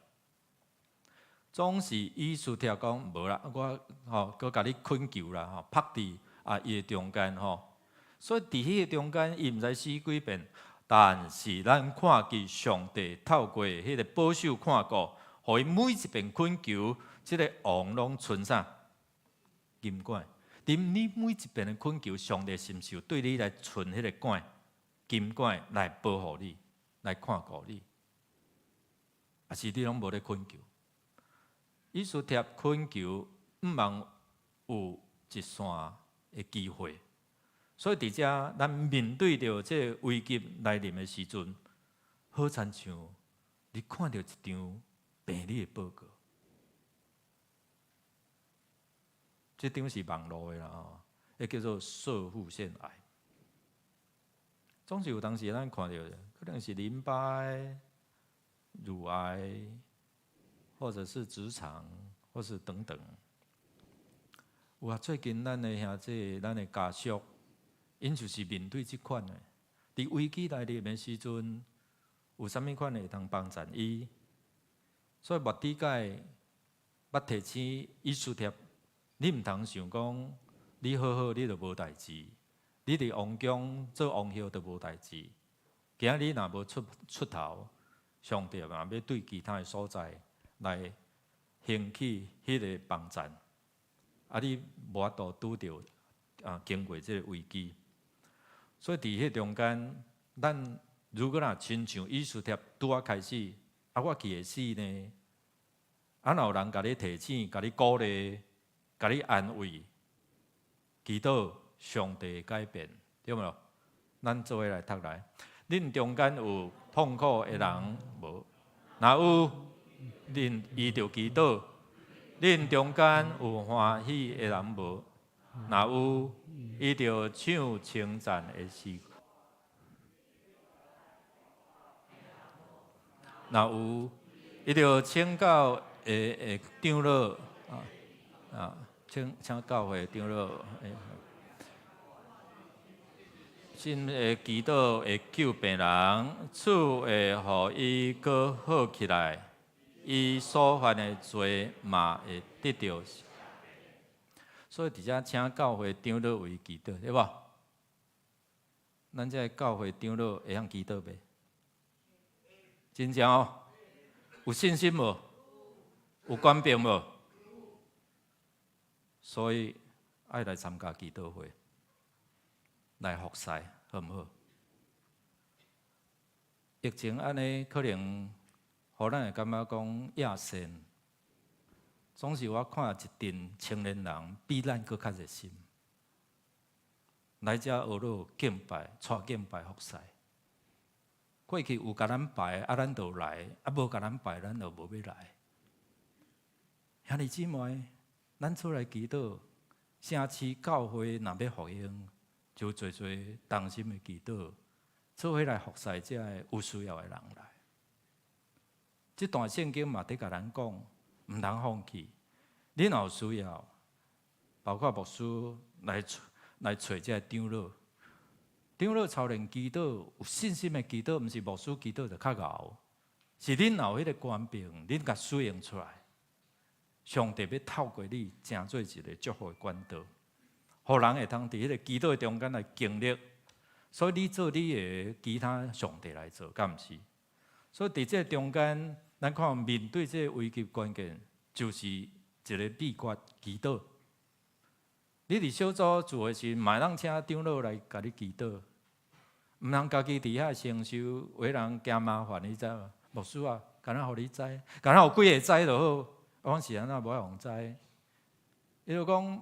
總是以斯帖講無啦，我吼閣共你懇求啦，吼，拍佇啊伊的中間吼。所以佇彼個中間，伊毋知死幾遍，但是咱看見上帝透過彼個保守看顧，予伊每一遍懇求，這个王攏伸啥金管。佇你每一遍的懇求，上帝是毋是有對你來伸彼個管金管來保護你，來看顧你？抑是你攏無咧懇求？以斯帖懇求，毋茫有一線的機會。所以佇遮，咱面對著這個危急來臨的時陣，好親像你看著一張病理的報告，這張是網路的啦吼，彼叫做攝護腺癌。總是有當時咱看著，可能是淋巴乳癌，或者是直腸，或是等等。有啊，最近咱的兄弟、咱的家屬，𪜶就是面對這款的。佇危機來臨的時陣，有啥物款的會當幫贊伊？所以末底改捌提醒以斯帖，你毋通想講你好好你就無代誌，你佇王宮做王后就無代誌。今仔日若無出出頭，上帝嘛欲對其他的所在來興起彼个幫贊，啊，你無法度拄著啊經過這个危機。所以佇彼中間，咱如果若親像以斯帖拄仔開始，啊，我去會死呢？啊，若有人共你提醒、共你鼓勵、共你安慰，祈禱上帝改變，對無？咱做伙來讀來，恁中間有痛苦的人無？若有，恁伊就祈禱。恁中間有歡喜的人無？若有，伊就唱稱讚的詩。若有，伊就請教的長老啊啊，請請教會長老。信的祈禱會救病人，主會予伊閣好起來，伊所犯的罪嘛會得著。所以佇遮請教會長老為伊祈禱，對無？咱這个教會長老會曉祈禱袂？真正哦，有信心無？有權柄無？所以愛來參加祈禱會，來服侍，好毋好？疫情按呢，可能予咱會感覺講野線，總是我看一陣青年人比咱閣較熱心，來遮學樂敬拜、帶敬拜服侍。過去有共咱排，啊，咱就來；啊，無共咱排，咱就無欲來。兄弟姊妹，咱出來祈禱，城市教會若欲復興，就濟濟同心的祈禱，做伙來服侍這个有需要的人來。這段聖經嘛，佇共咱講，毋通放棄。你若有需要，包括牧師來來揣這个長老，長老操練祈禱，有信心的祈禱，毋是牧師祈禱就較𠢕，是恁若有彼个權柄，恁共使用出來。上帝欲透過你，成做一个祝福的管道，予人會通佇彼个祈禱的中間來經歷。所以你做你的，其他上帝來做，敢毋是？所以佇這个中間，咱看面對這个危機關鍵，就是一个秘訣：祈禱。你佇小組聚會時，嘛會當請長老來共你祈禱，毋通家己佇遐承受，有的人驚麻煩，你知無？牧師啊，敢若予你知，敢若有幾个知就好。我講是按怎無愛予知？伊就講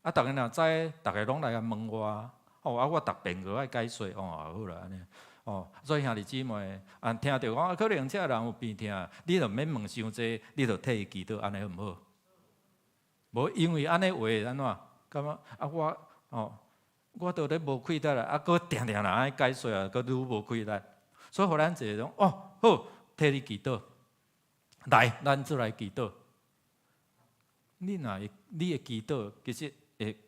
啊，逐家若知，逐家攏來共問我，哦啊，我逐遍閣愛解說，哦，好啦，按呢，哦，所以兄弟姊妹，啊，聽著講啊，可能這个人有病疼，你就免問傷濟，你就替伊祈禱，按呢好毋好？無因為按呢話按怎？感覺啊，我哦，我都咧無氣力啦，啊，閣定定若愛解說啊，閣愈無氣力，所以予咱一个講，哦，好，替你祈禱。來，咱做來祈禱。你若會，你的祈禱其實會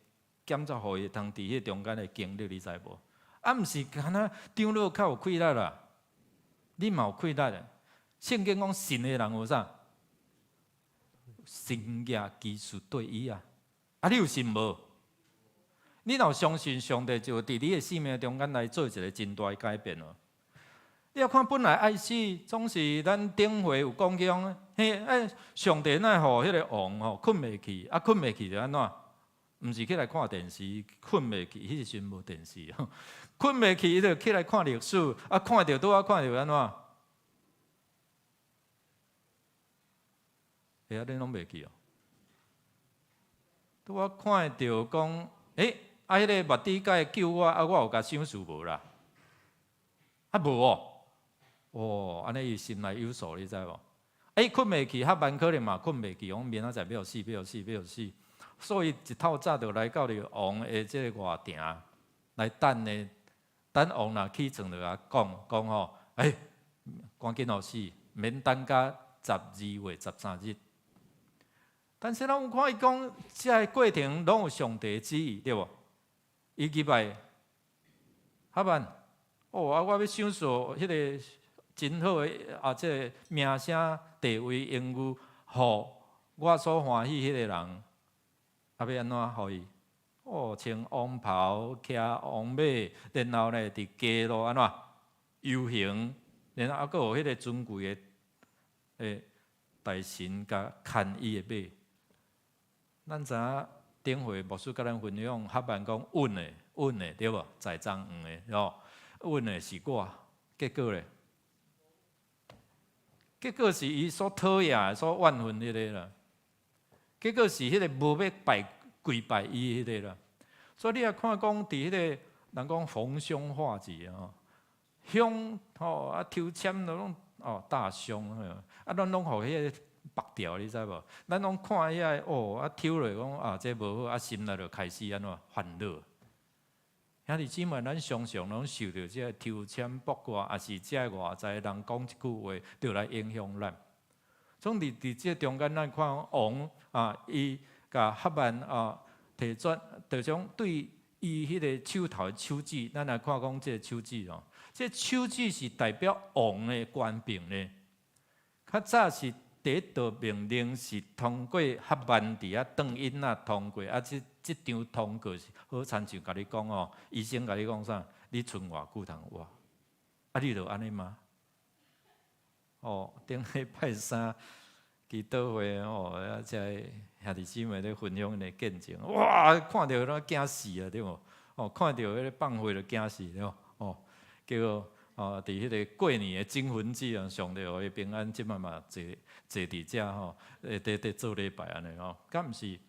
減少予伊會通佇彼中間的經歷，你知無？啊，毋是敢若長老較有氣力啦，你嘛有氣力的。聖經講信的人有啥？神蹟奇事綴伊啊！啊，你有信無？你若有相信上帝，就佇你的生命中間來做一个真大的改變哦。你若看本來愛死，總是咱頂回有講講，嘿，哎，上帝哪會予彼个王吼睏袂去，啊，睏袂去就按怎？毋是起來看電視，睏袂去，彼時陣無電視，睏袂去，伊就起來看歷史，啊，看著拄仔看著按怎？欸，啊，恁攏袂記哦？拄仔看著講，欸，啊，彼个末底改救我，啊，我有共賞賜無啦？啊，無哦。哦，按呢伊心內有數，你知無？欸，睏袂去，哈曼可能嘛睏袂去，講明仔載欲予死，欲予死，欲予死。所以一透早就來到了王的這个外埕來等呢，等王若起床就共講講吼，欸，趕緊予死，免等到12月13日。但是咱有看伊講，這个過程攏有上帝旨意，對無？伊入來，哈曼，哦，啊，我欲賞賜彼个。真好的啊，這个名聲地位榮譽，予我所歡喜彼個人，啊，欲按怎予伊？哦，穿王袍，騎王馬，然後呢，佇街路按怎遊行，然後猶閣予彼個尊貴的大臣共牽伊的馬。咱知影頂回牧師共咱分享，哈曼講穩的，穩的對無？栽贓黃的吼，穩的是我，結果咧，結果是伊所討厭、所怨恨彼个啦。結果是彼個無欲拜跪拜伊彼个啦。所以你若看講佇彼個人講逢凶化吉吼，凶吼啊抽籤都攏哦大凶啊，咱攏予彼个縛掉，你知無？咱攏看遐個哦啊抽落講啊這無好啊，心內就開始按怎煩惱。兄弟姊妹，咱常常攏受著這個抽籤卜卦，抑是這個外在人講一句話，就來影響咱。總佇這中間，咱看王啊，伊共哈曼啊提轉，就將對伊彼个手頭的手指，咱來看講這个手指哦，這个手指是代表王的權柄呢。較早是第一道命令是通過哈曼佇遐轉音仔通過，啊，這張通告是好親像共你講哦，醫生共你講啥？你賰偌久通活？啊，你就按呢嗎？哦，頂禮拜三祈禱會哦，啊，這个兄弟姊妹咧分享𪜶的見證，哇，看著攏驚死啊，對無？哦，看著彼个放火就驚死對無？哦，結果哦，佇彼个過年的金魂祭啊，上帝予伊平安，這擺嘛坐坐佇遮吼，佇做禮拜按呢吼，敢毋是？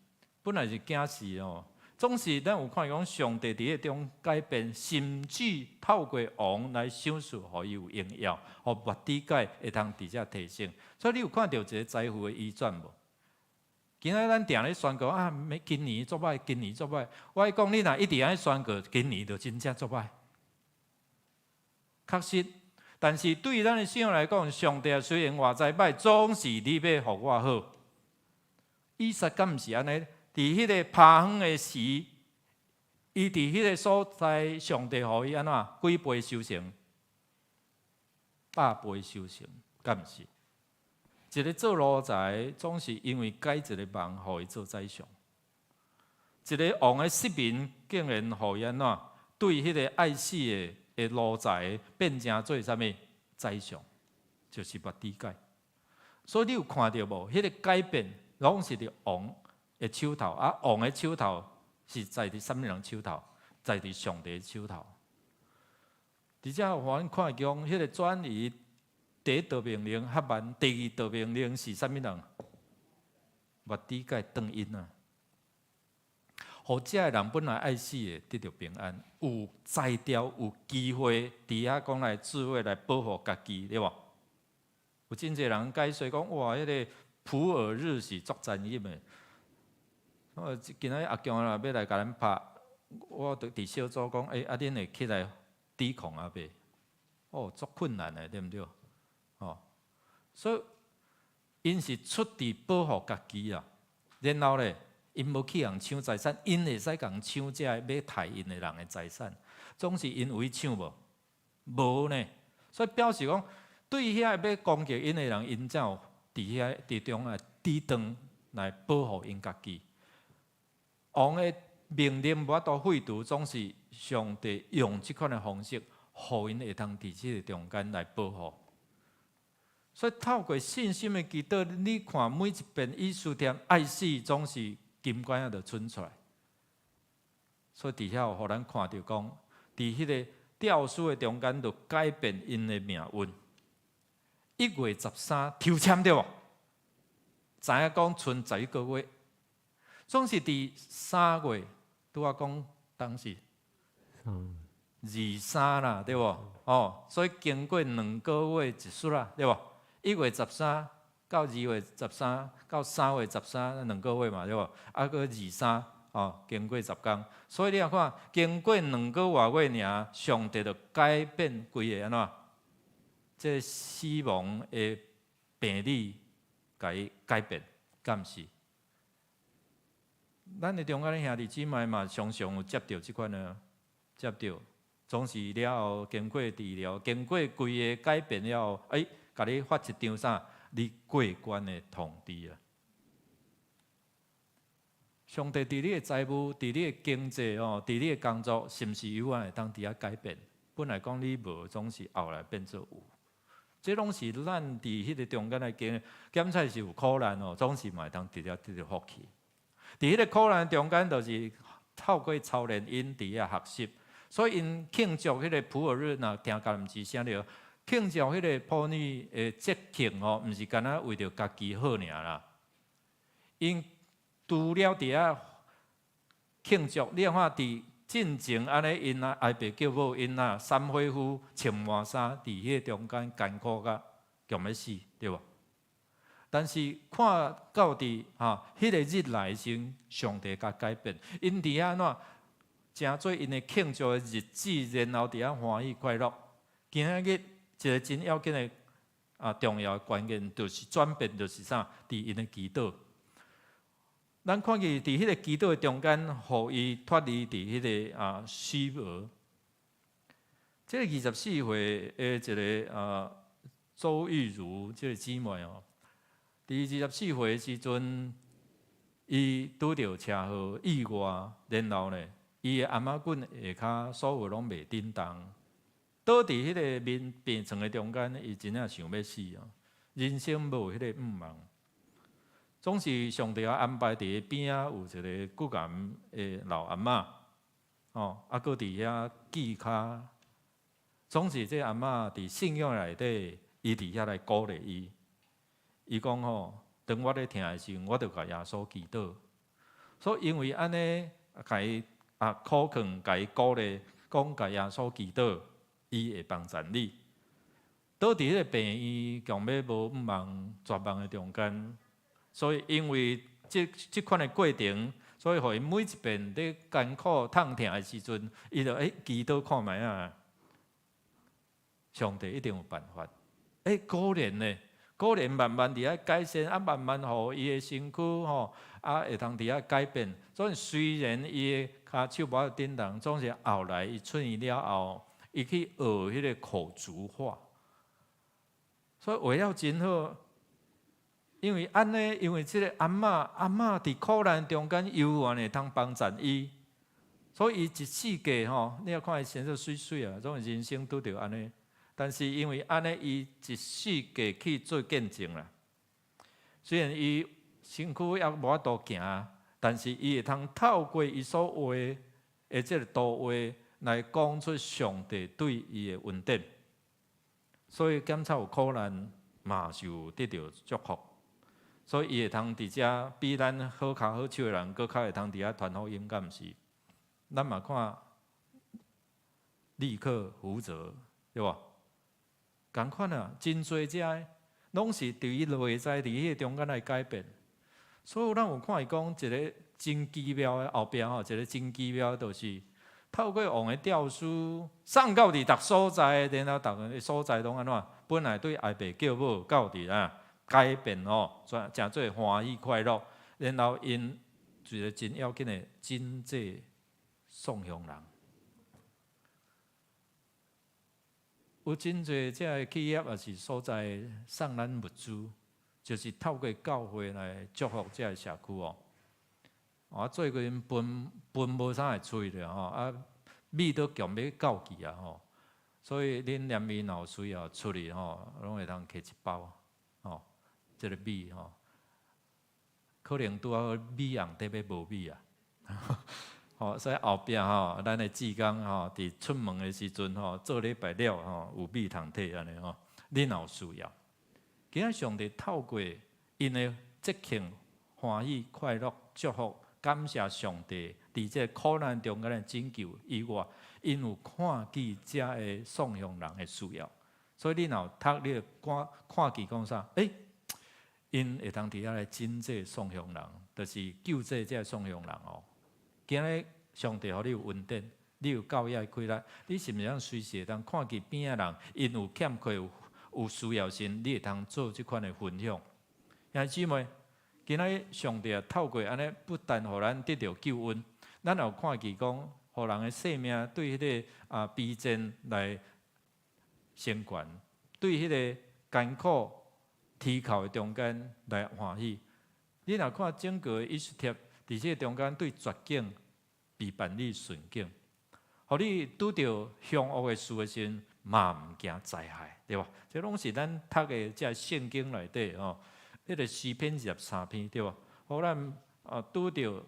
本來是驚死哦，總是咱有看講上帝佇彼中改變，甚至透過王來賞賜，予伊有榮耀，予末底改會通佇遮提升。所以你有看著一个財富的移轉無？今仔咱定咧宣告啊，今年足歹，今年足歹。我講你若一直按呢宣告，今年就真正足歹。確實，但是對咱的信仰來講，上帝雖然外在歹，總是你欲予我好。以撒敢毋是按呢？佇彼个拍園的時，伊佇彼个所在，上帝予伊按怎幾倍收成？百倍收成，敢毋是？一个做奴才，總是因為解一个夢，予伊做宰相。一个王的失眠，竟然予伊按怎對彼个愛死的奴才變成做啥物宰相，就是末底改。所以你有看著無？彼个改變攏是佇王的手頭，啊，王的手頭是在佇啥物人手頭？在佇上帝的手頭。佇遮予阮看見，彼个轉移第一道命令哈曼，第二道命令是啥物人？末底改轉音啊！予遮个人本來愛死的得著平安，有才調，有機會佇遐講來智慧來保護家己，對無？有真濟人解說講，哇，彼个普珥日是足殘忍的。我今仔日阿強若欲來共咱拍，我就佇小組講，欸，啊，恁會起來抵抗啊袂？哦，足困難的，對毋對？哦，所以𪜶是出佇保護家己啊，然後咧，𪜶無去共搶財產，𪜶會使共搶這个欲刣𪜶的人的財產，總是𪜶有去搶無？無呢，所以表示講，對遐個欲攻擊𪜶的人，𪜶才有佇遐佇中來抵擋來保護𪜶家己。王的命令無法度廢除，總是上帝用這款的方式，予𪜶會通佇這個中間來保護。所以透過信心的祈禱，你看每一遍以斯帖愛死，總是金罐仔就伸出來。所以佇遐有予咱看著講，佇彼个吊死的中間，就改變𪜶的命運。1月13抽籤對無？知影講賰11個月，總是佇3月，拄仔講當時二三啦，對無？哦，所以經過兩個月一術啦，對無？1月13到2月13到3月13兩個月嘛，對無？啊，閣二三哦，經過10工，所以你若看，經過兩個外月爾，上帝就改變規個按怎？這死亡的病理，共伊改變，敢毋是？咱的中間的兄弟姊妹嘛，常常有接著這款的，接著總是了後經過治療，經過規个改變了後，欸，共你發一張啥？你過關的通知啊！上帝佇你的財務、佇你的經濟哦，佇你的工作，是毋是有法會當佇遐改變？本來講你無，總是後來變做有。這攏是咱佇彼个中間來經，檢查是有苦難哦，總是嘛會當直接得著福氣。佇彼个苦難中間，就是透過操練𪜶佇遐學習，所以𪜶慶祝彼个普洱日，若聽迦南之聲著，慶祝彼个普女的節慶哦，毋是干焦為著家己好爾啦。𪜶除了佇遐慶祝，你看佇進前按呢，𪜶啊哀爸叫某𪜶啊，三歲夫穿麻衫佇彼個中間艱苦甲強欲死，對無？但是看到佇哈彼个日來時，上帝共改變，𪜶佇遐按怎？成做𪜶的慶祝的日子，然後佇遐歡喜快樂。今仔日一个真要緊的啊重要的關鍵，就是轉變，就是啥？佇𪜶的祈禱。咱看見佇彼个祈禱的中間，予伊脫離佇彼个啊死亡。這个24歲的一个啊周玉如這个姊妹哦，佇24歲的時陣，伊拄著車禍意外，然後呢，伊的頷仔骨下跤所有攏袂振動，倒佇彼个眠病床的中間，伊真正想欲死哦，人生無彼个向望。總是上帝安排佇伊邊仔有一個骨癌的老阿嬤，哦，啊，閣佇遐記跤。總是這阿嬤佇信仰內底，伊佇遐來鼓勵伊。伊講吼，當我咧疼的時陣，我就共耶穌祈禱。所以因為按呢，共伊啊苦勸，共伊鼓勵，講共耶穌祈禱，伊會幫贊你。倒佇彼个病院，強欲無向望、絕望的中間。所以，因為這這款的過程，所以予伊每一遍佇艱苦痛疼的時陣，伊就欸祈禱看覓啊，上帝一定有辦法。欸，果然呢，果然慢慢佇遐改善，啊，慢慢予伊的身軀吼，啊，會通佇遐改變。所以雖然伊的跤手無法振動，總是後來伊出院了後，伊去學彼个口足畫，所以畫了真好。因為按呢，因為這个阿嬤，阿嬤佇苦難中間猶原會通幫贊伊，所以伊一世界吼，你若看伊生做媠媠啊，總是人生拄著按呢。但是因為按呢，伊一世界去做見證啦。雖然伊身軀猶無法度行，但是伊會通透過伊所畫的這个圖畫來講出上帝對伊的恩典。所以檢查有苦難，嘛是有得著祝福。所以伊會通佇遮比咱好跤好手的人，閣較會通佇遐傳福音，敢毋是？咱嘛看立刻負責，對無？仝款啊，真濟遮的，攏是佇伊內在佇彼個中間來改變。所以咱有看伊講一个真奇妙的後壁吼，一个真奇妙就是透過王的詔書送到佇逐所在，然後逐个所在攏按怎？本來對哀爸叫母到佇啊。改變哦，轉成做歡喜快樂，然後𪜶一个真要緊的賑濟宋鄉人，有真濟這个企業抑是所在送咱物資，就是透過教會來祝福這个社區哦。啊，最近飯飯無啥會炊著吼，啊米都強欲到期啊吼，所以恁連麵若有需要出去吼，攏會通提一包吼。這个米吼，可能拄好米紅得欲無米啊，吼，所以後壁吼，咱的志工吼，佇出門的時陣吼，做禮拜了吼，有米通提按呢吼，你若有需要，今仔上帝透過𪜶的節慶、歡喜、快樂、祝福、感謝上帝，佇這个苦難中間的拯救以外，𪜶有看見遮个宋鄉人的需要，所以你若有讀，你就看看見講啥？欸，𪜶會通佇遐來賑濟宋鄉人，就是救濟這个宋鄉人哦。今日上帝予你有恩典，你有教會開來，你是毋是通隨時會當看見邊仔人，𪜶有欠缺有有需要時，你會通做這款的分享。兄弟姊妹，今仔日上帝透過按呢，不但予咱得著救恩，咱也有看見講，予人的性命對彼个悲戰來成全，對彼个艱苦啼哭的中間來歡喜。你若看整個以斯帖佇這个中間對絕境被辦理順境，予你拄著兇惡的事的時陣，嘛毋驚災害，對無？這攏是咱讀的這聖經內底吼，彼个詩篇23篇，對無？予咱拄著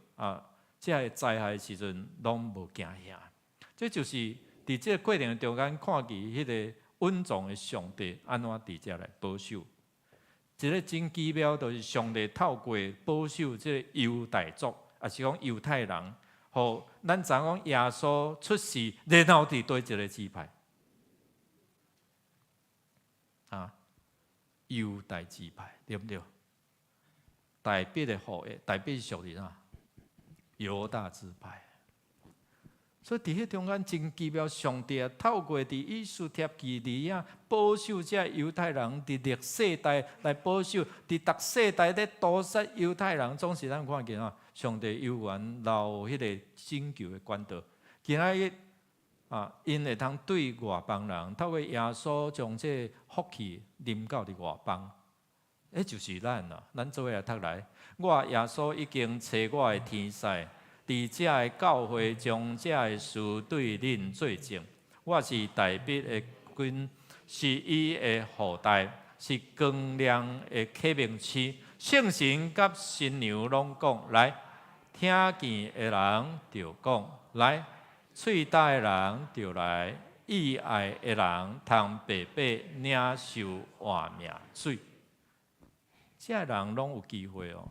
這个災害的時陣，攏無驚嚇。這就是佇這個過程中間看見彼个隱藏的上帝按怎佇遮來保守。一个真奇妙，就是上帝透過保守這個猶大族，抑是講猶太人，予咱知影講耶穌出世，然後佇佗一个支派？猶大支派，對毋對？大衛的後裔，大衛是屬於啥？猶大支派。所以佇彼中間真奇妙，上帝透過佇以斯帖記佇遐保守這猶太人，佇歷世代來保守，佇逐世代咧屠殺猶太人，總是咱看見啊，上帝猶原留彼个拯救的管道。今仔日𪜶會通對外邦人透過耶穌將這個福氣臨到佇外邦，彼就是咱啊，咱做伙來讀來。我耶穌已經差我的天使，佇這个教會將這个事對恁做證。我是大衛的根，是伊的後代，是光亮的啟明星。聖神佮新娘攏講來，聽見的人就講來，喙焦的人就來，意愛的人通白白領受活命水。這个人攏有機會哦。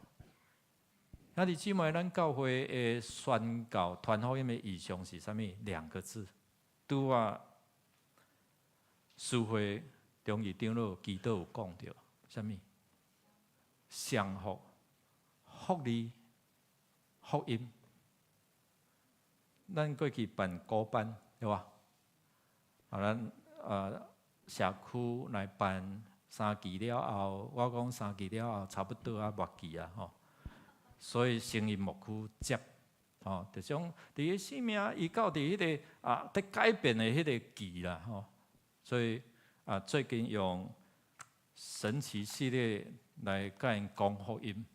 兄弟姊妹，咱教會的宣教傳福音的異象是啥物？兩個字，拄仔司會中義長老祈禱有講著，啥物？降福、福利、福音。咱過去辦高班，對無？咱社區來辦三期了後，我講三期了後差不多啊，末期啊，吼。所以聖音牧區接，吼，就將佇個生命伊到佇彼个佇改變的彼个期啦，吼。所以最近用神奇系列來共𪜶講福音，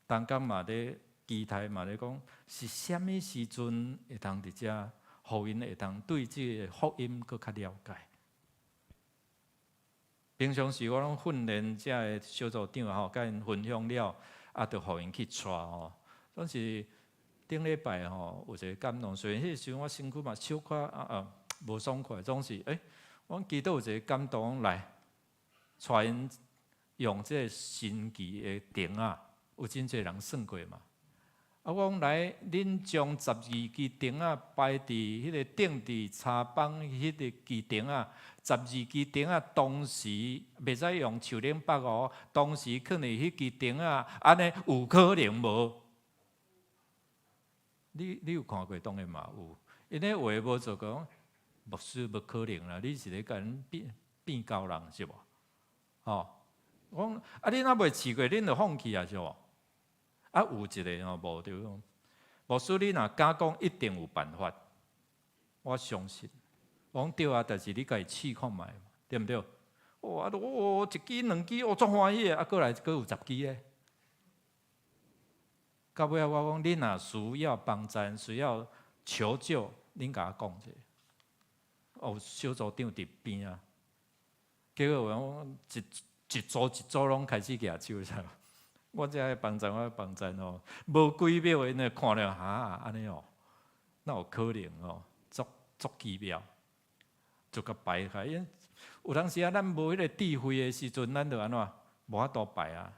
當今嘛咧期待嘛咧講，是啥物時陣會當佇遮，予𪜶會當對這个福音閣較了解。平常時我攏訓練遮个小組長吼，共𪜶分享了，就予𪜶去帶吼。總是頂禮拜吼有一个感動，雖然彼个時陣我身軀嘛小可無爽快，總是我祈禱有一个感動來帶𪜶用這个神奇的燈仔，有真濟人算過嘛。我講來，恁將12支燈仔擺佇彼个頂佇柴枋彼个支燈仔，十二支燈仔同時袂使用樹頂縛哦，同時囥佇彼支燈仔，按呢有可能無？你有看過？當然嘛有。𪜶咧話無做講，牧師無可能啦，你是咧共阮變變教人是無？吼，我講恁猶未試過，恁就放棄啊是無？有一个吼無對，牧師你若敢講，一定有辦法，我相信。我講對啊，但是你家己試看覓，對毋對？哦，哦，一支兩支，哦，足歡喜的，過來閣有十支咧。到尾仔我講，你若需要幫贊，需要求救，恁共我講者。哦，小組長佇邊啊，結果我講一組一組攏開始舉手，知無？我遮愛幫贊，我幫贊哦，無幾秒𪜶就看了，哈，按呢哦，哪有可能哦？足足奇妙，就共排開。因有當時啊，咱無彼个智慧的時陣，咱就按怎無法度排啊。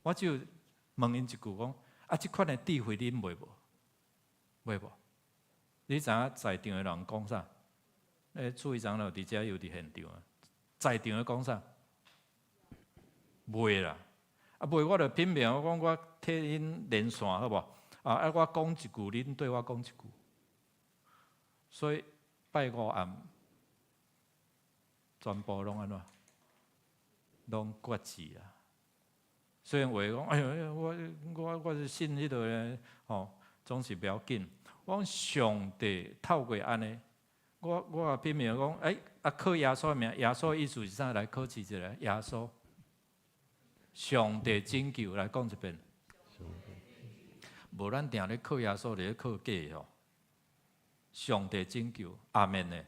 我就問𪜶一句講：這款的智慧恁袂無？袂無？你知影在場的人講啥？處理長老佇遮又佇現場啊，在場的講啥？袂啦。袂，我就拼命，我講我替恁連線好無？我講一句，恁對我講一句。所以拜五暗，全部攏按怎？攏決志啊！雖然話講，哎喲，我是信彼个咧，吼，總是不要緊。我講上帝透過按呢，我拼命講，欸，啊，靠耶穌的名，耶穌意思是啥？來考試一下，耶穌，上帝拯救，來講一遍。無咱定咧靠耶穌，咧靠假的吼。上帝拯救，阿門呢？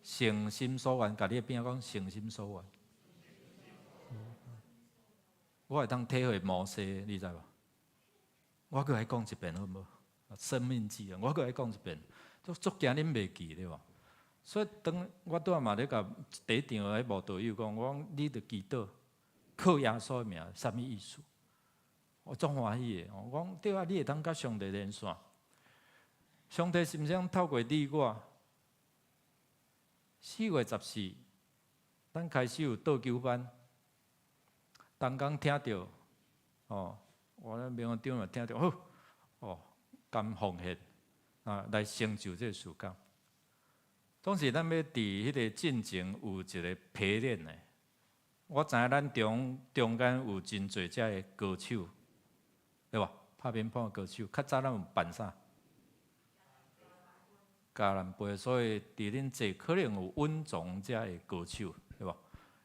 誠心所願，共你的邊仔講誠心所願。我會當體會摩西，你知無？我閣來講一遍好無？生命記啊，我閣來講一遍，足足驚恁袂記對無？所以當我拄仔嘛咧共第一場的慕道友講，我講你著祈禱，靠耶穌的名，啥物意思？我足歡喜的，我講對啊，你會當佮上帝連線。上帝是毋是透過你我？4月14，咱開始有桌球班。逐工聽著，哦，我咧明長嘛聽著，好，哦，甘奉獻啊，來成就這個事工。總是咱欲佇彼个進前有一个培練的。我知影咱中中間有真濟遮的高手，對無？拍乒乓的高手，較早咱有辦啥？嘉南杯，所以佇恁這可能有穩總遮的高手，對無？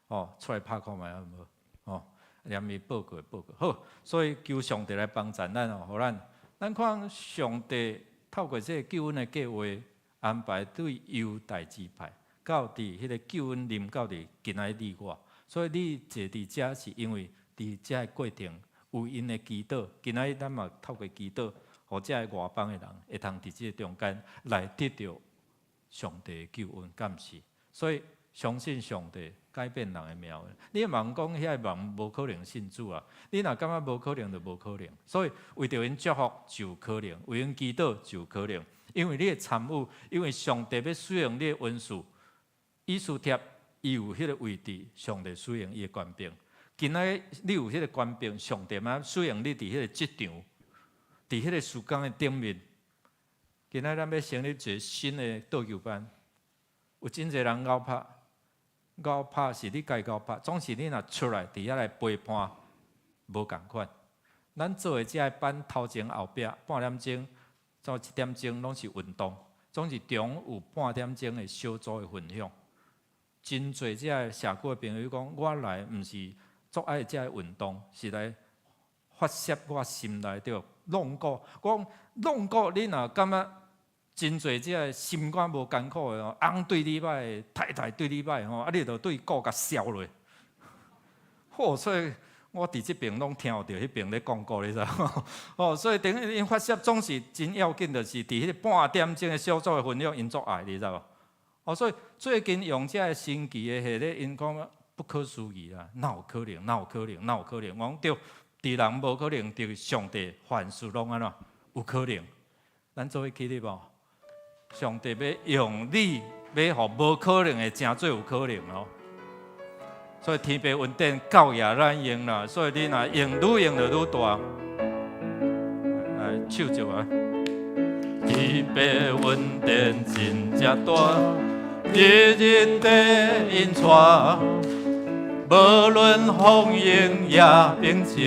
哦，出來拍看覓好無？哦，連伊報告報告好，所以求上帝來幫助咱哦，予咱，咱看上帝透過這個救恩的計劃安排對猶大支派，到佇彼个救恩臨到佇今仔日你我，所以你坐佇遮是因為佇遮的過程有𪜶的祈禱，今仔日咱嘛透過祈禱，予遮个外邦的人會通佇這個中間來得著上帝的救恩，敢是？所以相信上帝改變人的命運。你莫講遐个人無可能信主啊！你若感覺無可能，就無可能。所以為著𪜶祝福就有可能，為𪜶祈禱就有可能。因為你會參與，因為上帝欲使用你的恩賜，以斯帖伊有彼个位置，上帝使用伊的權柄。今仔日你有彼个權柄，上帝嘛使用你佇彼个職場，佇彼个事工的頂面。今仔日咱欲成立一个新的桌球班，有真濟人𠢕拍，𠢕拍是你家𠢕拍，總是你若出來佇遐來陪伴，無仝款。咱做的這个班頭前後壁半點鐘到1點鐘攏是運動，總是中有半點鐘的小組的分享。真濟這个社區的朋友講，我來毋是足愛這个運動，是來發洩我心內著挵鼓。我講挵鼓，你若感覺真濟這个心肝無艱苦的哦，翁對你歹，太太對你歹吼，啊，你就對鼓共削落。好，所以我佇這爿攏聽著彼爿咧講鼓，你知無？哦，所以等於𪜶發洩總是真要緊，就是佇彼个半點鐘的小組的分享，𪜶足愛，你知無？哦，所以最近用這个神奇的彼个，𪜶講不可思議啦，哪有可能？哪有可能？哪有可能？我講對，佇人無可能，佇上帝凡事攏按怎有可能？咱做伙起立無？上帝欲用你，欲予無可能的成做有可能哦。所以天父恩典夠額咱用啦，所以你若用愈用就愈大。來，唱一啊！天父恩典真正大，日日帶𪜶帶，無論風湧也平靜，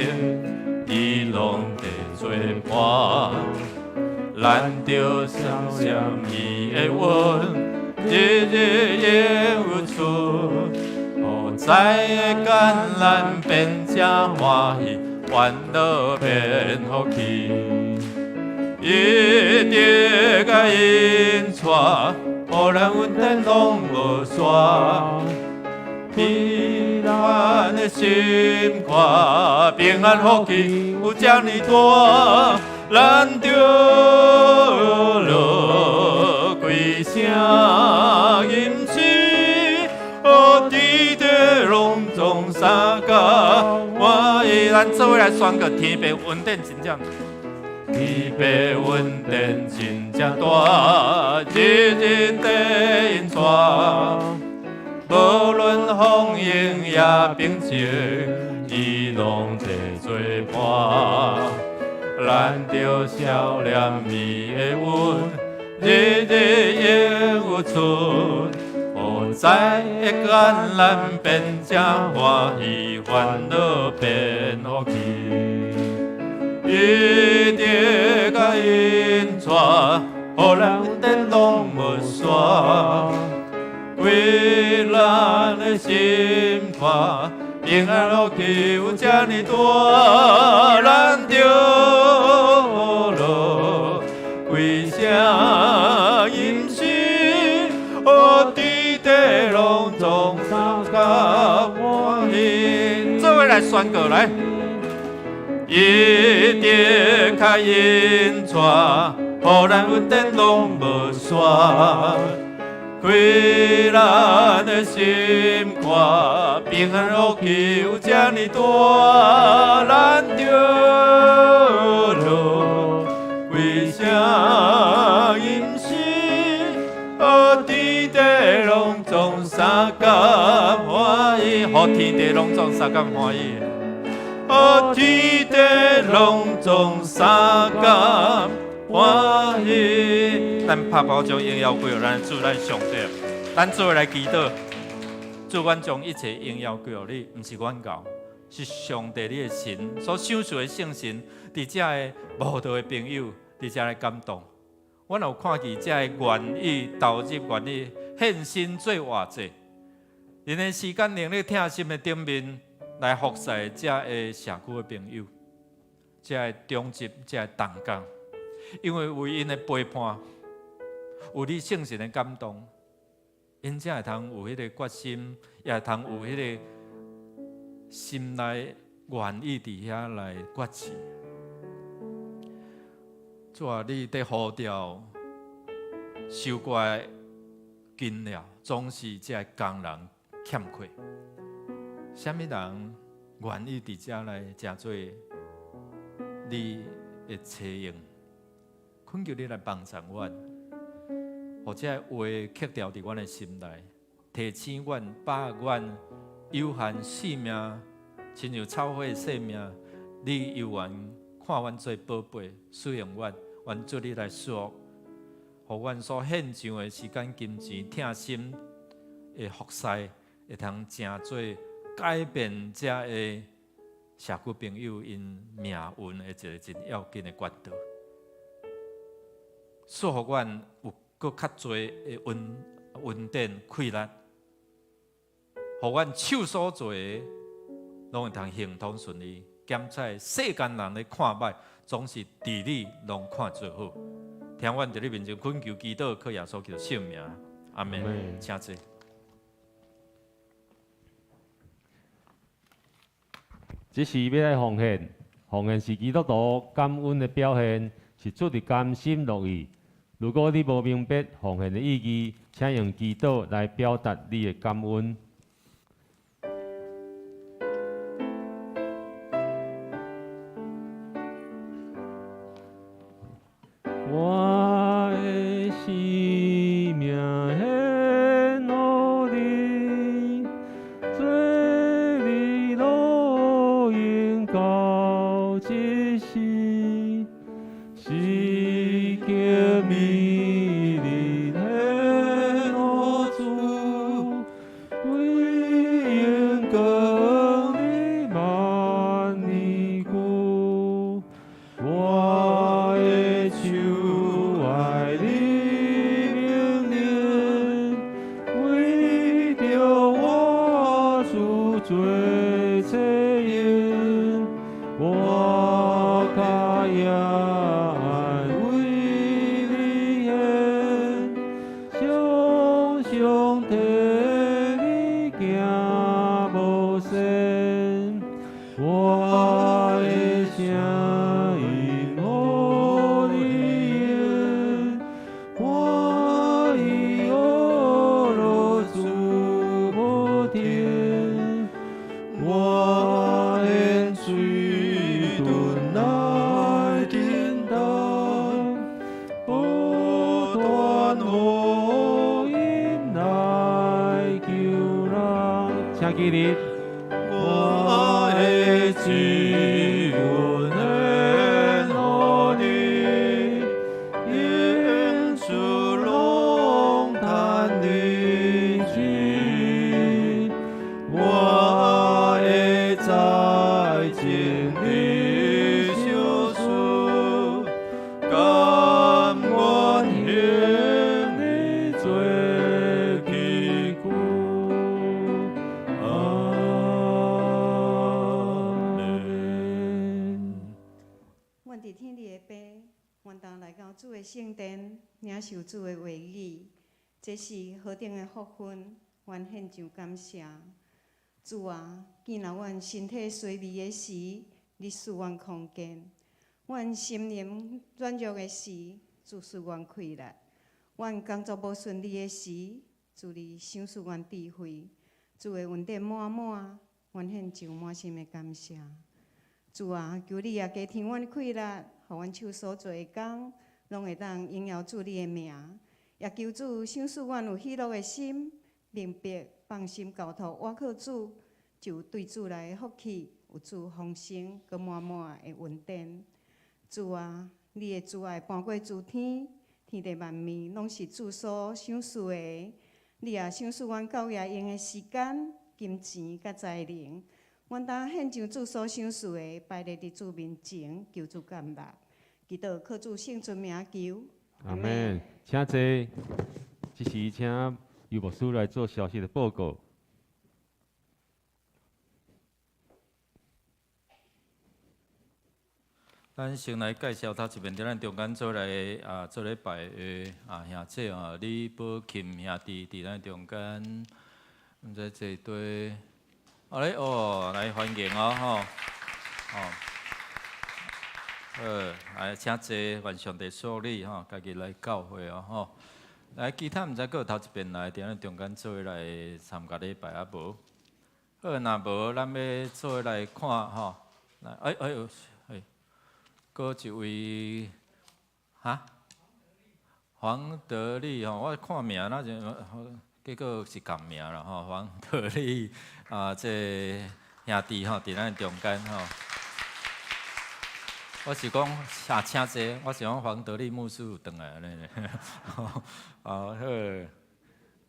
伊攏佇做伴。咱著相信伊的恩，日日永有出。予災的艱難變成歡喜，煩惱變福氣。一直共𪜶帶，予咱恩典攏無煞。平安的心肝，平安福氣有遮爾大，咱著落規聲吟詩，哦，佇這攏總相共歡喜。咱做伙來宣告天父恩典真正，天父恩典真正大，日日帶𪜶帶。無論風湧也平靜，伊攏佇做伴。咱著笑臉伊的恩，日日永有出。予災的艱難變成歡喜，煩惱變福氣。伊伊的甲引帶，予咱恩典攏無煞，開咱的心肝，平安福氣有遮爾大，咱著學規聲吟詩，予天地攏總相佮歡喜。做伙來宣告來，伊的跤引帶，予咱恩典攏無煞，開咱的心肝，平安福氣有遮爾大，咱著學規聲吟詩，予天地攏總相佮歡喜，予天地攏總相佮歡喜，予天地攏總相佮歡喜。咱拍包將榮耀歸予咱主，咱上帝，咱做伙來祈禱。主，阮將一切榮耀歸予你，毋是阮𠢕，是上帝你的神所賞賜的聖神，佇遮个慕道的朋友，佇遮來感動。阮有看見遮个願意投入、願意獻身做活祭，𪜶的時間能力疼心的頂面來服侍遮个社區的朋友，遮个長執、遮个同工，因為為𪜶的陪伴，有你聖神的感動，𪜶才會通有彼个決心，也會通有彼个心內願意佇遐來決志。主啊，你佇呼召收割的根了，總是這个工人欠缺。啥物人願意佇遮來成做你的車用？懇求你來幫助阮，予這个話刻牢佇阮的心內，提醒阮把握阮有限性命，親像草花的生命，你猶原看阮做寶貝，使用阮，願主你來賜福，予阮所獻上的時間、金錢、疼心的服侍，會通成做改變遮个社區朋友𪜶命運的一个真要緊的管道。賜予阮有閣較濟的恩典氣力，予阮手所做的攏會通亨通順利。檢採世間人咧看䆀，總是佇你攏看做好。聽阮佇你面前懇求祈禱，靠耶穌基督聖名，阿門。請坐。這時欲來奉獻，奉獻是基督徒感恩的表現，是出自甘心樂意。如果你無明白奉獻的意義，請用祈禱來表達你的感恩。我的生命獻予你，做你路用到這世，是叫美麗獻予主，歸榮光你萬年久。我的手愛你命令，為著我主做冊用，我跤也愛為你獻，常常替你行無線，我的聲音予你用，歡喜學樂主無停，我願水遁來承擔，不斷福音來救人。請起立。我的主獻予你，永處攏嘆你主，我會再盡你相思，的聖殿，領受主的話語，這是何等的福分，阮獻上感謝。主啊，既若阮身體衰微的時，你賜阮康健；阮心靈軟弱的時，主賜阮氣力；阮工作無順利的時，主你賞賜阮智慧。主的恩典滿滿，阮獻上滿心的感謝。主啊，求你也加添阮氣力，予阮手所做的工，攏會當榮耀主你的名。也求主賞賜阮有喜樂的心，明白放心交託倚靠主，就對主來的福氣，有主豐盛閣滿滿的恩典。主啊，你的慈愛搬過諸天，天地萬物攏是主所賞賜的。你也賞賜阮教會用的時間、金錢佮才能，阮當獻上主所賞賜的，擺列佇主面前，求主接納。祈禱靠主聖尊名求。阿們，請坐。這時請尤牧師來做消息的報告。咱先來介紹頭一遍，佇咱中間做來啊做禮拜的啊兄姐啊李寶琴兄弟佇咱中間，毋知坐對，啊咧哦，來歡迎哦吼，哦，好，來請坐，願上帝賜福你吼，家己來教會哦吼。來，其他毋知閣有頭一遍來佇咱中間做伙來參加禮拜啊無？好，若無，咱欲做伙來看吼，來，哎哎喲。閣一位，哈？黃德利吼，我看名那就，結果是仝名啦吼。黃德利啊，這個兄弟吼，佇咱中間吼。我是講，啊，請坐，我是講黃德利牧師有轉來按呢。好，好，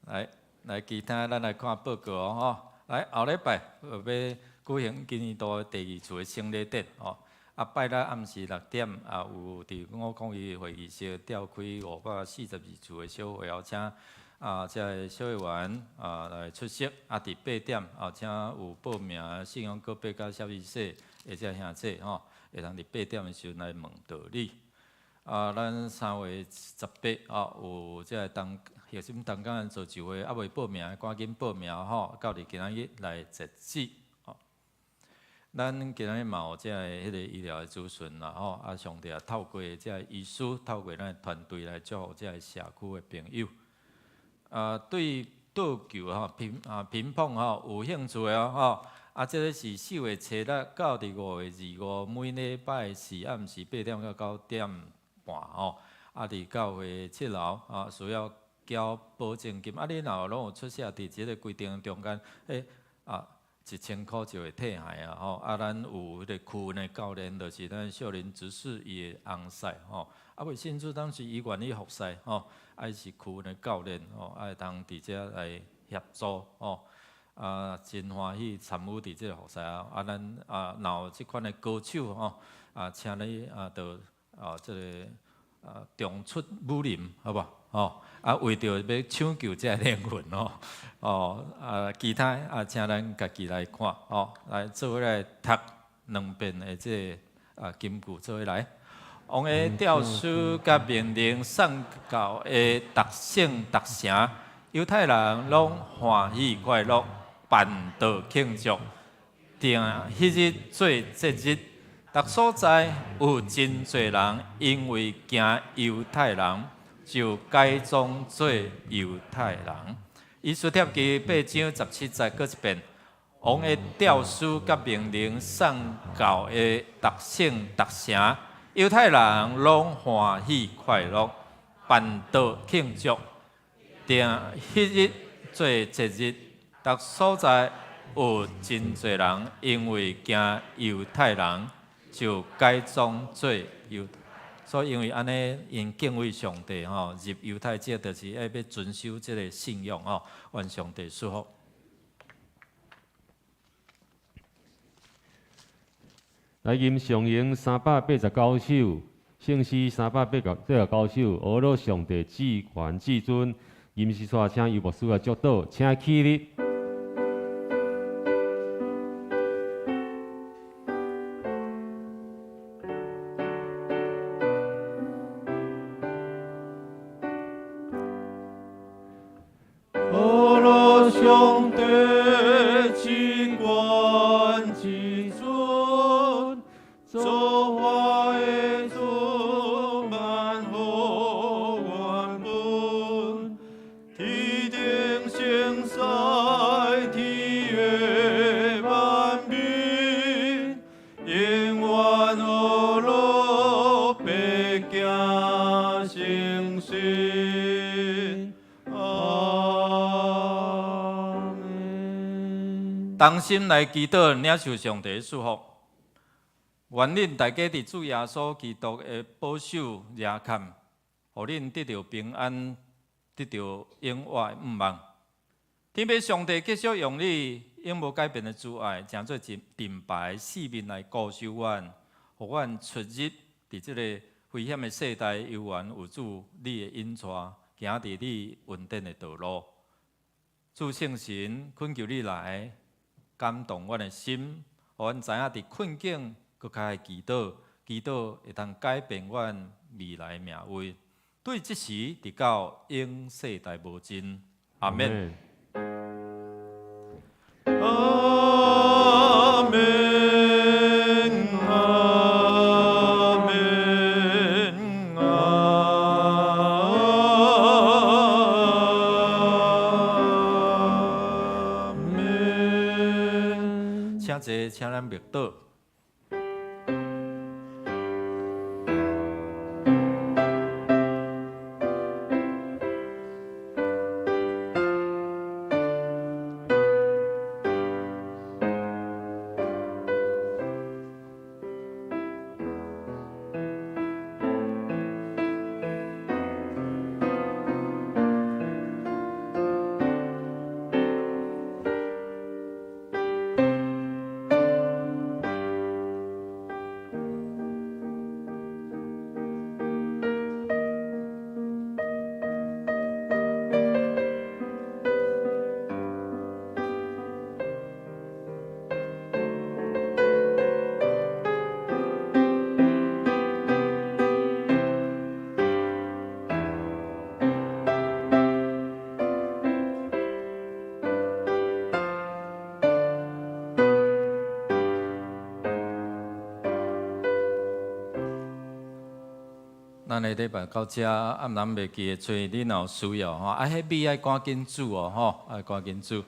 來來，其他咱來看報告哦吼。來，後禮拜欲舉行今年度第二次的聖禮典哦。啊，拜六暗時六點啊，有佇502會議室召開542次的小會，請啊，這个小會員啊來出席。啊，佇八點啊，請有報名信仰告白佮小儀式的這兄姊吼，會當佇八點的時陣來問道理。啊，咱3月18啊，有這个同核心同工的造就會，猶未報名的趕緊報名吼，到佇今仔日來截止。咱今仔日嘛有這个彼个醫療的資訊啦吼，啊，上帝也透過這个醫師，透過咱的團隊來祝福這个社區的朋友。啊，對桌球吼乒啊乒乓吼有興趣的吼，啊，這个是4月初六到佇5月25，每禮拜四暗時8點到9點半吼，啊，佇教會7樓啊，需要繳保證金。啊，你若有攏有出席佇這个規定中間，欸啊。1000箍就會退還啊！吼，啊，咱有彼个區的教練，就是咱少林執事伊的翁婿吼。啊，未信主當時伊願意服侍吼，啊，伊是區的教練吼，啊，會當佇遮來協助吼。啊，真歡喜參與佇這个服侍啊！啊，咱啊，若有這款的高手吼，啊，請你啊，就啊，這个啊，重出武林，好無？吼，啊，為著欲搶救這個靈魂吼，哦，啊，其他啊，請咱家己來看，吼，來做伙來讀兩遍的這個啊金句，做伙來。王的詔書佮命令送到的逐省逐城，猶太人攏歡喜快樂，辦桌慶祝，定彼日做節日。逐所在有真濟人因為驚猶太人，就改裝做猶太人。以斯帖記8章17節，閣一遍，王的詔書佮命令送到的逐省逐城，猶太人攏歡喜快樂，辦桌慶祝，定彼日做節日。逐所在有真濟人因為驚猶太人，就改裝做猶。所以因為按呢，𪜶敬畏上帝吼，入猶太教就是愛欲遵守這个信仰吼，願上帝賜福。來吟上詠389首，聖詩389首，呵咾上帝至懸至尊，吟詩煞請尤牧師來祝禱，請起立。上帝至懸至尊，造化的主萬福原本，天頂聖使天的萬民，永遠呵樂白行誠實。阿門。同心來祈禱，領受上帝的祝福。願恁大家佇主耶穌基督的保守遮看，予恁得著平安，得著永活的盼望。天父上帝繼續用你永無改變的慈愛，成做一盾牌四面來顧守阮，予阮出入佇這個危險的世代，猶原有主你的引帶，行佇你恩典的道路。主聖神懇求你來感動阮的心，予阮知影佇困境閣較愛祈禱，祈禱會當改變阮未來的命運。對這時直到永世代無盡。阿們。阿們，阿們，阿們。請坐，請咱默禱。咱的禮拜到這，啊，咱袂記得揣，你若有需要吼，啊，彼米愛趕緊煮哦，吼，愛趕緊煮。